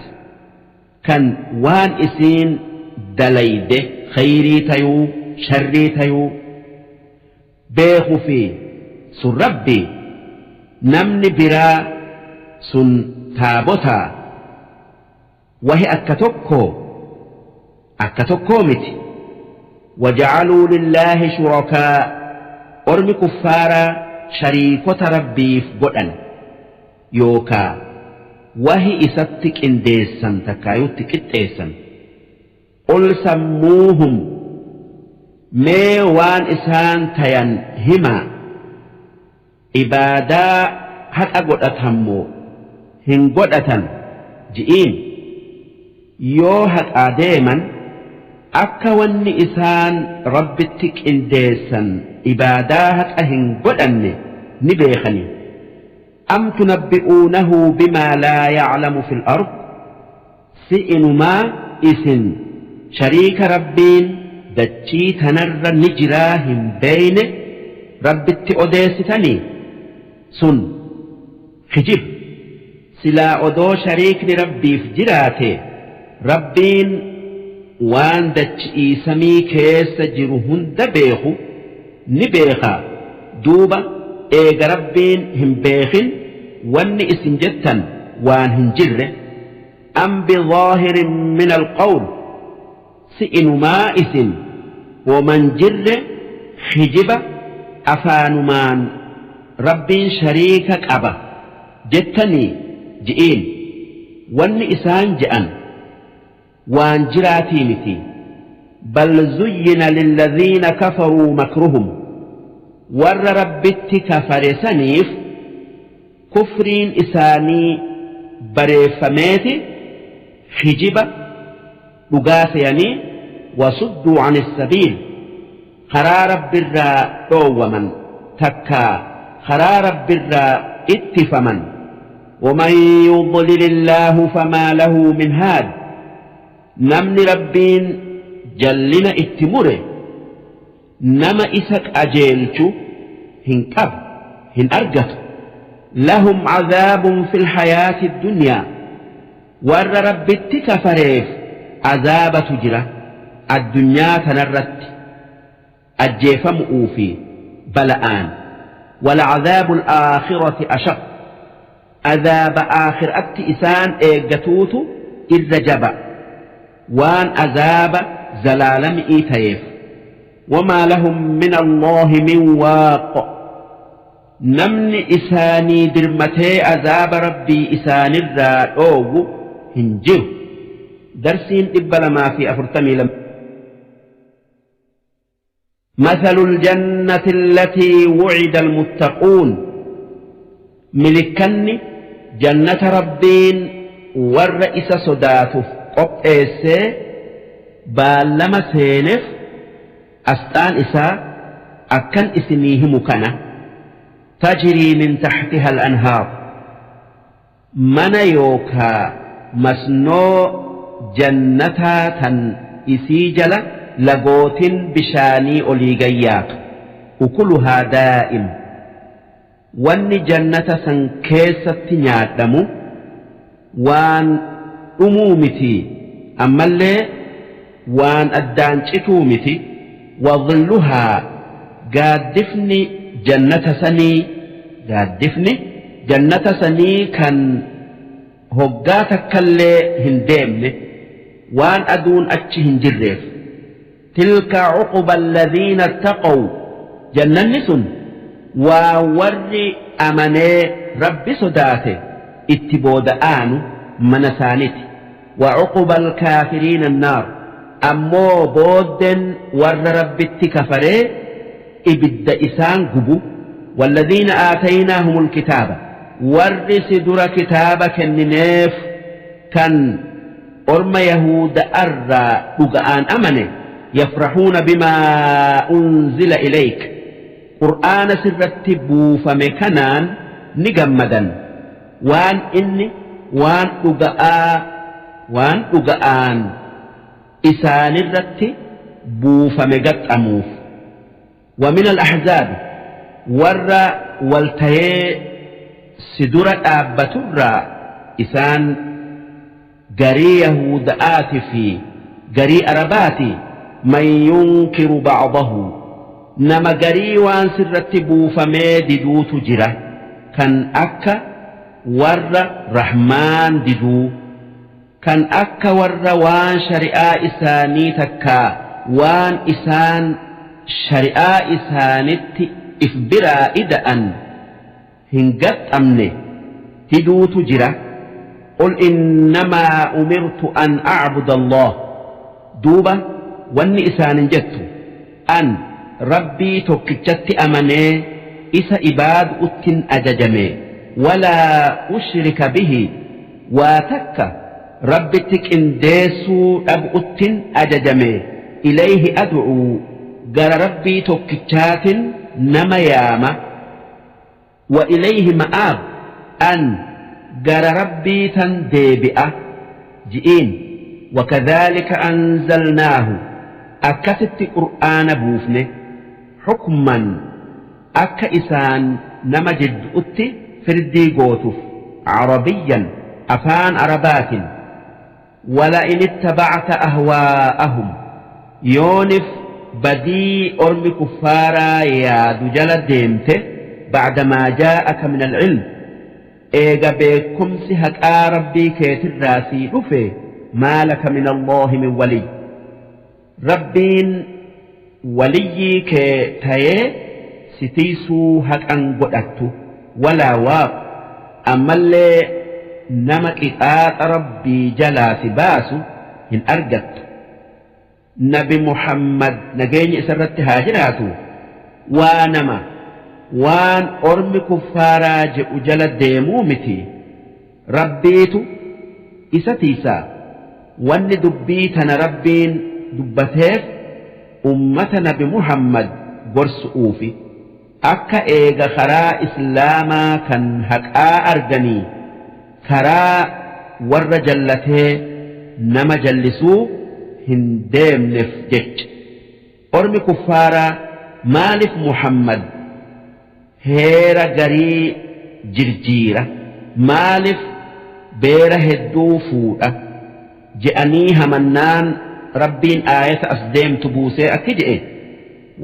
kan waan isiin dalayde khayrii tayuu sharrii tayuu beeku fi sun Rabbi, namni biraa sun taabotaa wahi akka tokkoo akka tokkoo miti. Waja'aluu lillaahi shurakaa, ormi kuffaaraa shariikota Rabbiif godhan yookaa wahi isatti qindeessan takkaayutti qixxeessan. Qul sammuuhum, mee waan isaan tayan himaa, ibaadaa haqa godhatan moo hin godhatan ji'iin. Yoo haqaa deeman akka wanni isaan Rabbitti qindeessan ibaadaa haqa hin godhanne ni beekhanii. Am tunabbi'uunahu bimaa laa ya'lamu fil ard, si inumaa isin shariika Rabbiin dachii tanarra ni jiraa hin beeyne Rabbitti odeessitanii? Sun kijib. Silaa odoo shariikni Rabbiif jiraate Rabbiin waan dachi'ii samii keessa jiru hunda beekhu ni beekha, duuba eega Rabbiin hin beekhin wanni isin jettan waan hin jirre. Am bidhaahirin min alqawl, si inumaa isin homan jirre kijiba afaanumaan Rabbiin shariika qaba jettanii ji'iin. Wanni isaan je'an waan jiraatii miti. Bal zuyyina lilladhiina kafaruu makruhum, warra Rabbitti kafare saniif kufriin isaanii bareeffameeti kijiba dhugaa seyanii, wasudduu ani sabiil, karaa Rabbirraa dhoowwaman takkaa karaa Rabbirraa ittifaman. Waman yudlilillaahu famaa lahu min haad, namni Rabbiin jallina itti mure nama isa qajeelchu hin qabu, hin argatu. Lahum cadaabun fil hayaati dunyaa, warra Rabbitti kafareef azaabatu jira addunyaa tanarratti ajjeefamu'uu fi bala'aan. Walcadaabu alaakhirati ashaq, azaaba aakhir'atti isaan eeggatuutu irra jaba waan azaaba zalaalami'ii tayeef. Wamaa lahum min Allaahi min waaq, namni isaanii dirmatee azaaba Rabbii isaanirraa dhoowwu hin jiru. Darsiin 242. مثل الجنة التي وعد المتقون ملكني جنة ربين والرئيس صداتف قبئسي بالما سينف أستان إساء أكن إسنيهم كان تجري من تحتها الأنهار mana yookaa masnoo jannataa tan isii jala lagootin bishaanii olii gayyaatu ukuluhaa daa'im wanni jannata san keessatti nyaadhamu waan dhumuu miti ammallee waan addaan cituu miti wadhilluhaa gaaddifni jannata sanii gaaddifni jannata sanii kan hoggaa takkallee hin deemne waan aduun achi hin jirreef tilka cuquba alladhiina ittaqaw jannanni sun waa warri amanee rabbi sodaate itti booda aanu mana saaniti wa cuquba alkaafiriina annaar ammoo boodden warra rabbitti kafaree ibidda isaan gubu والذين آتيناهم الكتاب warri si dura kitaaba kennineef kan orma yahuuda'arraa dhuga'aan amane yafrahuuna bimaa unzila ilayk qur'aana sirratti buufame kanaan ni gammadan waan inni waan dhuga'aa waan dhuga'aan isaanirratti buufame gaxxamuuf ومن الأحزاب ور والتهي سدر آبتر إسان garii yahuuda'aati fi garii arabaati man yunkiru ba'dahu nama garii waan sirratti buufamee diduutu jira kan akka warra rahmaan diduu kan akka warra waan shari'aa isaanii takkaa waan isaan shari'aa isaanitti if biraa ida'an hin gaxxamne diduutu jira qul innamaa umirtu an a'buda allah duuba wanni isaanin jettu an rabbii tokkichatti amanee isa ibaadu'uttin ajajame walaa ushrika bihi waa takka rabbitti qindeessuu dhab'uttin ajajame ilayhi ad'uu gara rabbii tokkichaatin nama yaama wa ilayhi ma'aab an gara rabbii tan deebi'a ji'iin wakadhaalika anzalnaahu akkasitti qur'aana buufne hukman akka isaan nama jiddu'utti firdii gootuuf carabiyyan afaan arabaatin ولئن اتبعت أهواءهم yoonif badii ormi kuffaaraa yaadu jala deemte بعد ما جاءك من العلم eega beekumsi haqaa rabbii keetirraa sii dhufe ما لك من الله من ولي rabbiin waliyyii kee tayee si tiisuu haqan godhattu ولا واق ammallee nama qixaaxa rabbii jalaa si baasu hin argattu nabi muhammad nageenya isarratti haa jiraatu waa nama waan ormi kuffaaraa jedhu jala deemuu miti rabbiitu isa tiisaa wanni dubbii tana rabbiin dubbateef ummata nabi muhammad gorsu'uufi akka eega karaa islaamaa kan haqaa arganii karaa warra jallatee nama jallisuu hin deemneef jecha ormi kuffaaraa maaliif muhammad heera garii jirjiira maaliif beera hedduu fuudha je'anii hamannaan rabbiin aayata as deemtu buusee akki je'e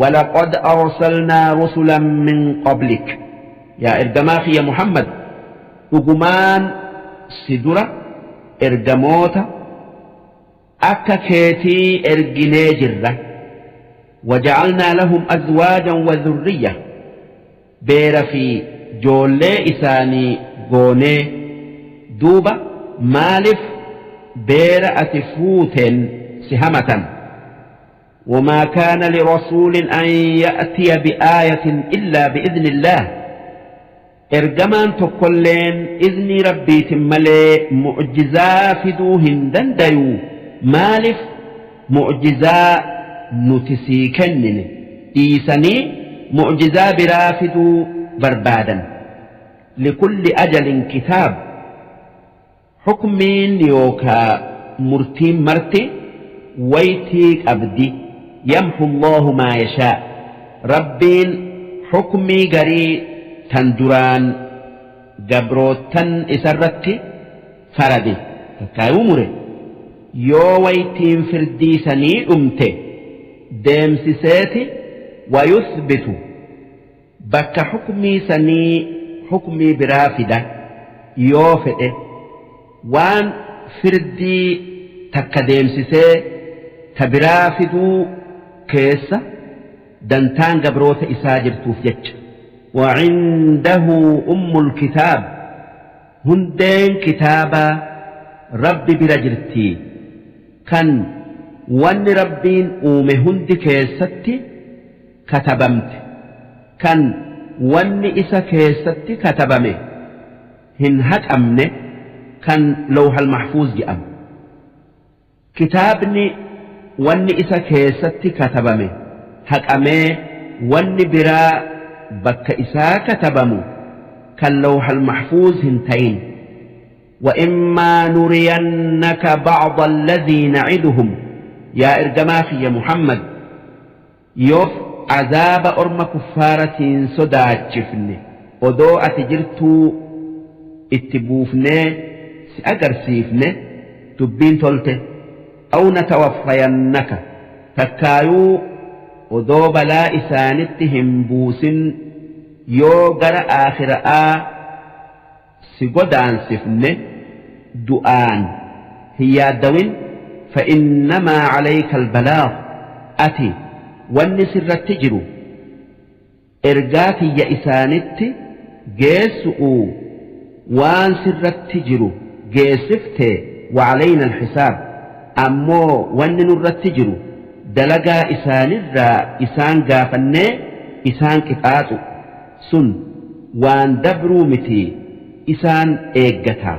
ولقد أرسلنا رسلا من قبلك yaa ergamaa kiyya Muhammad dhugumaan si dura ergamoota akka keetii erginee jirra وجعلنا لهم أزواجا وذرية beera fi joollee isaanii goonee duuba maaliif beera ati fuuteen si hamatan وما كان لرسول أن يأتي بآية إلا بإذن الله. Ergamaan tokkolleen iznii Rabbiitin malee mu'jizaa fiduu hin dandayu. Maalif mu'jizaa nuti sii kennine dhiisanii mu'jizaa biraa fiduu barbaadan? Likulli ajalin kitaab. Hukmiin yookaa murtiin marti waytii qabdi. Yamhu Allahu maa yashaa. Rabbiin hukmii garii tan duraan gabroottan isarratti farade takkaayuu mure, yoo waytiin firdii sanii dhumte deemsiseeti, wayuthbitu, bakka hukmii sanii hukmii biraa fida yoo fedhe. Waan firdii takka deemsisee ta biraa fiduu keessa dantaan gabroota isaa jirtuuf jecha. Wacindahu ummul kitaab. Hundeen kitaabaa Rabbi bira jirtii, kan wanni Rabbiin uume hundi keessatti katabamte, kan wanni isa keessatti katabame hin haqamne, kan Lawhal Mahfuuz je'amu. Kitaabni wanni isa keessatti katabame haqamee wanni biraa bakka isaa katabamu kan Lawhal Mahfuuz hin tayin. وإما نرينك بعض الذي نعدهم. Yaa ergamaa kiyya Muhammad, yoo azaaba orma kuffaaratiin sodaachifne odoo ati jirtuu itti buufnee si agarsiifne, dubbiin tolte. Aw natawaffayannaka, takkaayuu odoo balaa isaanitti hin buusin yoo gara aakhira'aa si godaansifne du'aan, hin yaaddawin. Fa'innamaa calayka albalaag. Ati wanni sirratti jiru ergaa tiyya isaanitti geessu'u. Waan sirratti jiru geessifte. Wacalayna alxisaab. Ammoo wanni nurratti jiru dalagaa isaanirraa isaan gaafannee isaan qixaaxu. Sun waan dabruu miti, isaan eeggata.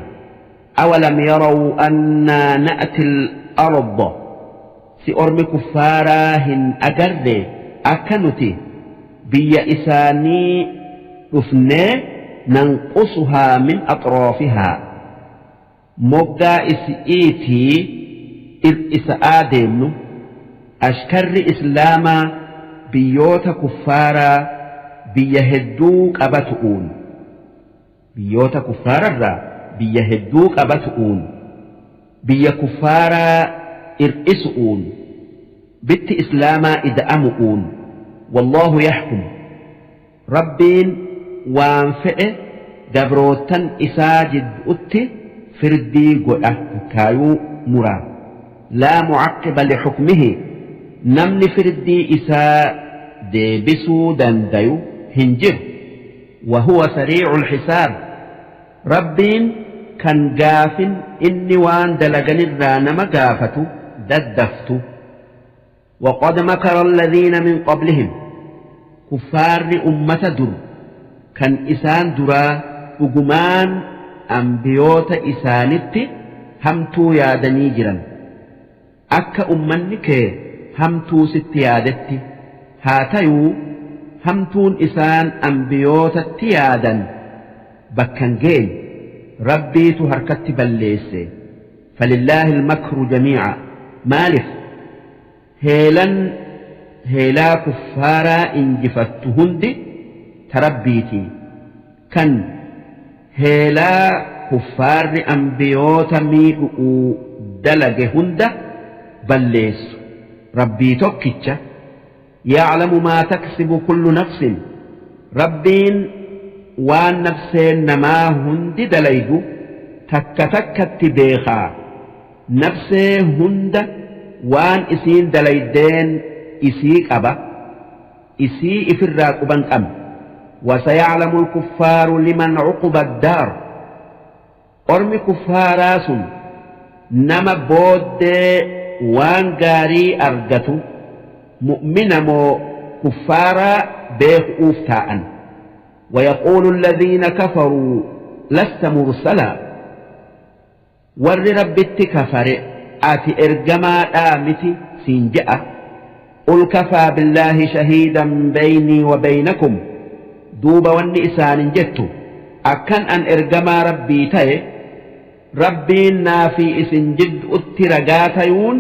Awalam yaraw annaa na'ti al-arda. Si ormi kuffaaraa hin agarre akka nuti biyya isaanii dhufnee, nanqusuhaa min axraafihaa, moggaa isi'iitii ir'isa'aa deemnu? Ashkarri islaamaa biyyoota kuffaaraa biyya hedduu qabatu'uun, biyyoota kuffaararraa biyya hedduu qabatu'uun, biyya kuffaaraa ir'isu'uun, bitti islaamaa ida'amu'uun. Wallaahu yaxkum. Rabbiin waan fedhe gabroottan isaa jiddu'utti firdii godha takkaayuu muraa. Laa mucaqqiba lixukmihi. Namni firdii isaa deebisuu dandayu hin jiru. Wahuwa sariicul xisaab. Rabbiin kan gaafin inni waan dalaganirraa nama gaafatu daddaftu. Waqad makara alladhiina min qablihim. Kuffaarri ummata dur kan isaan duraa dhugumaan anbiyoota isaanitti hamtuu yaadanii jiran. Akka ummanni kee hamtuu sitti yaadetti haa tayuu, hamtuun isaan anbiyootatti yaadan bakka hin geenye, Rabbiitu harkatti balleesse. Falillaahi almakru jamii'a. Maalif heelan heelaa kuffaaraa injifattu hundi ta Rabbiiti, kan heelaa kuffaarri anbiyoota miidhu'uu dalage hunda balleessu Rabbii tokkicha. Ya'lamu maa taksibu kullu nafsin. Rabbiin waan nafseen namaa hundi dalaydu takka takkatti beekhaa. Nafsee hunda waan isiin dalaydeen isii qaba, isii ifirraa quban qabne. Wasaya'lamu alkuffaaru liman cuquba addaar. Ormi kuffaaraa sun nama booddee waan gaarii argatu. Mu'mina moo kuffaaraa beeku'uuf taa'an. Wayaquulu alladhiina kafaruu lasta mursalaa. Warri Rabbitti kafare ati ergamaadhaa miti siin je'a. Qul kafaa billaahi shahiidan beynii wa beynakum. Duuba wanni isaanin jettu akkan an ergamaa Rabbii taye Rabbiin naafii isin jiddu'utti ragaa tayuun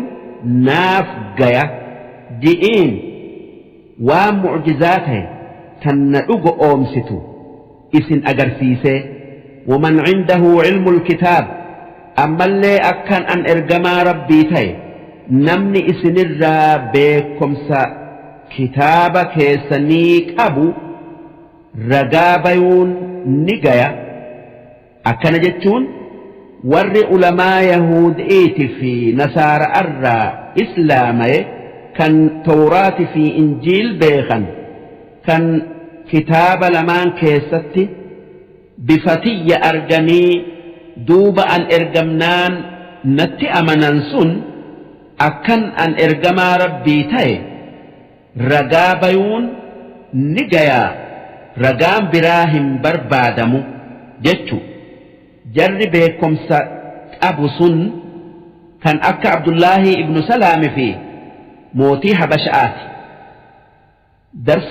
naaf gaya ji'iin waan mu'jizaa taye tan na dhugo'oomsitu isin agarsiisee. Waman cindahu cilmul kitaab ammallee akkan an ergamaa Rabbii taye namni isinirraa beekkomsa kitaaba keessanii qabu ragaa bayuun ni gaya. Akkana jechuun warri ulamaa yahuud'iiti fi nasaara'arraa islaamaye kan tawraati fi injiil beekhan kan kitaaba lamaan keessatti bifa tiyya arganii duuba an ergamnaan natti amanan sun akkan an ergamaa Rabbii taye ragaa bayuun ni gayaa ragaan biraa hin barbaadamu jechu. Jarri beekkomsa qabu sun kan akka Abdullaahii ibnu Salaami fi mootii Habasha'aati. Dars.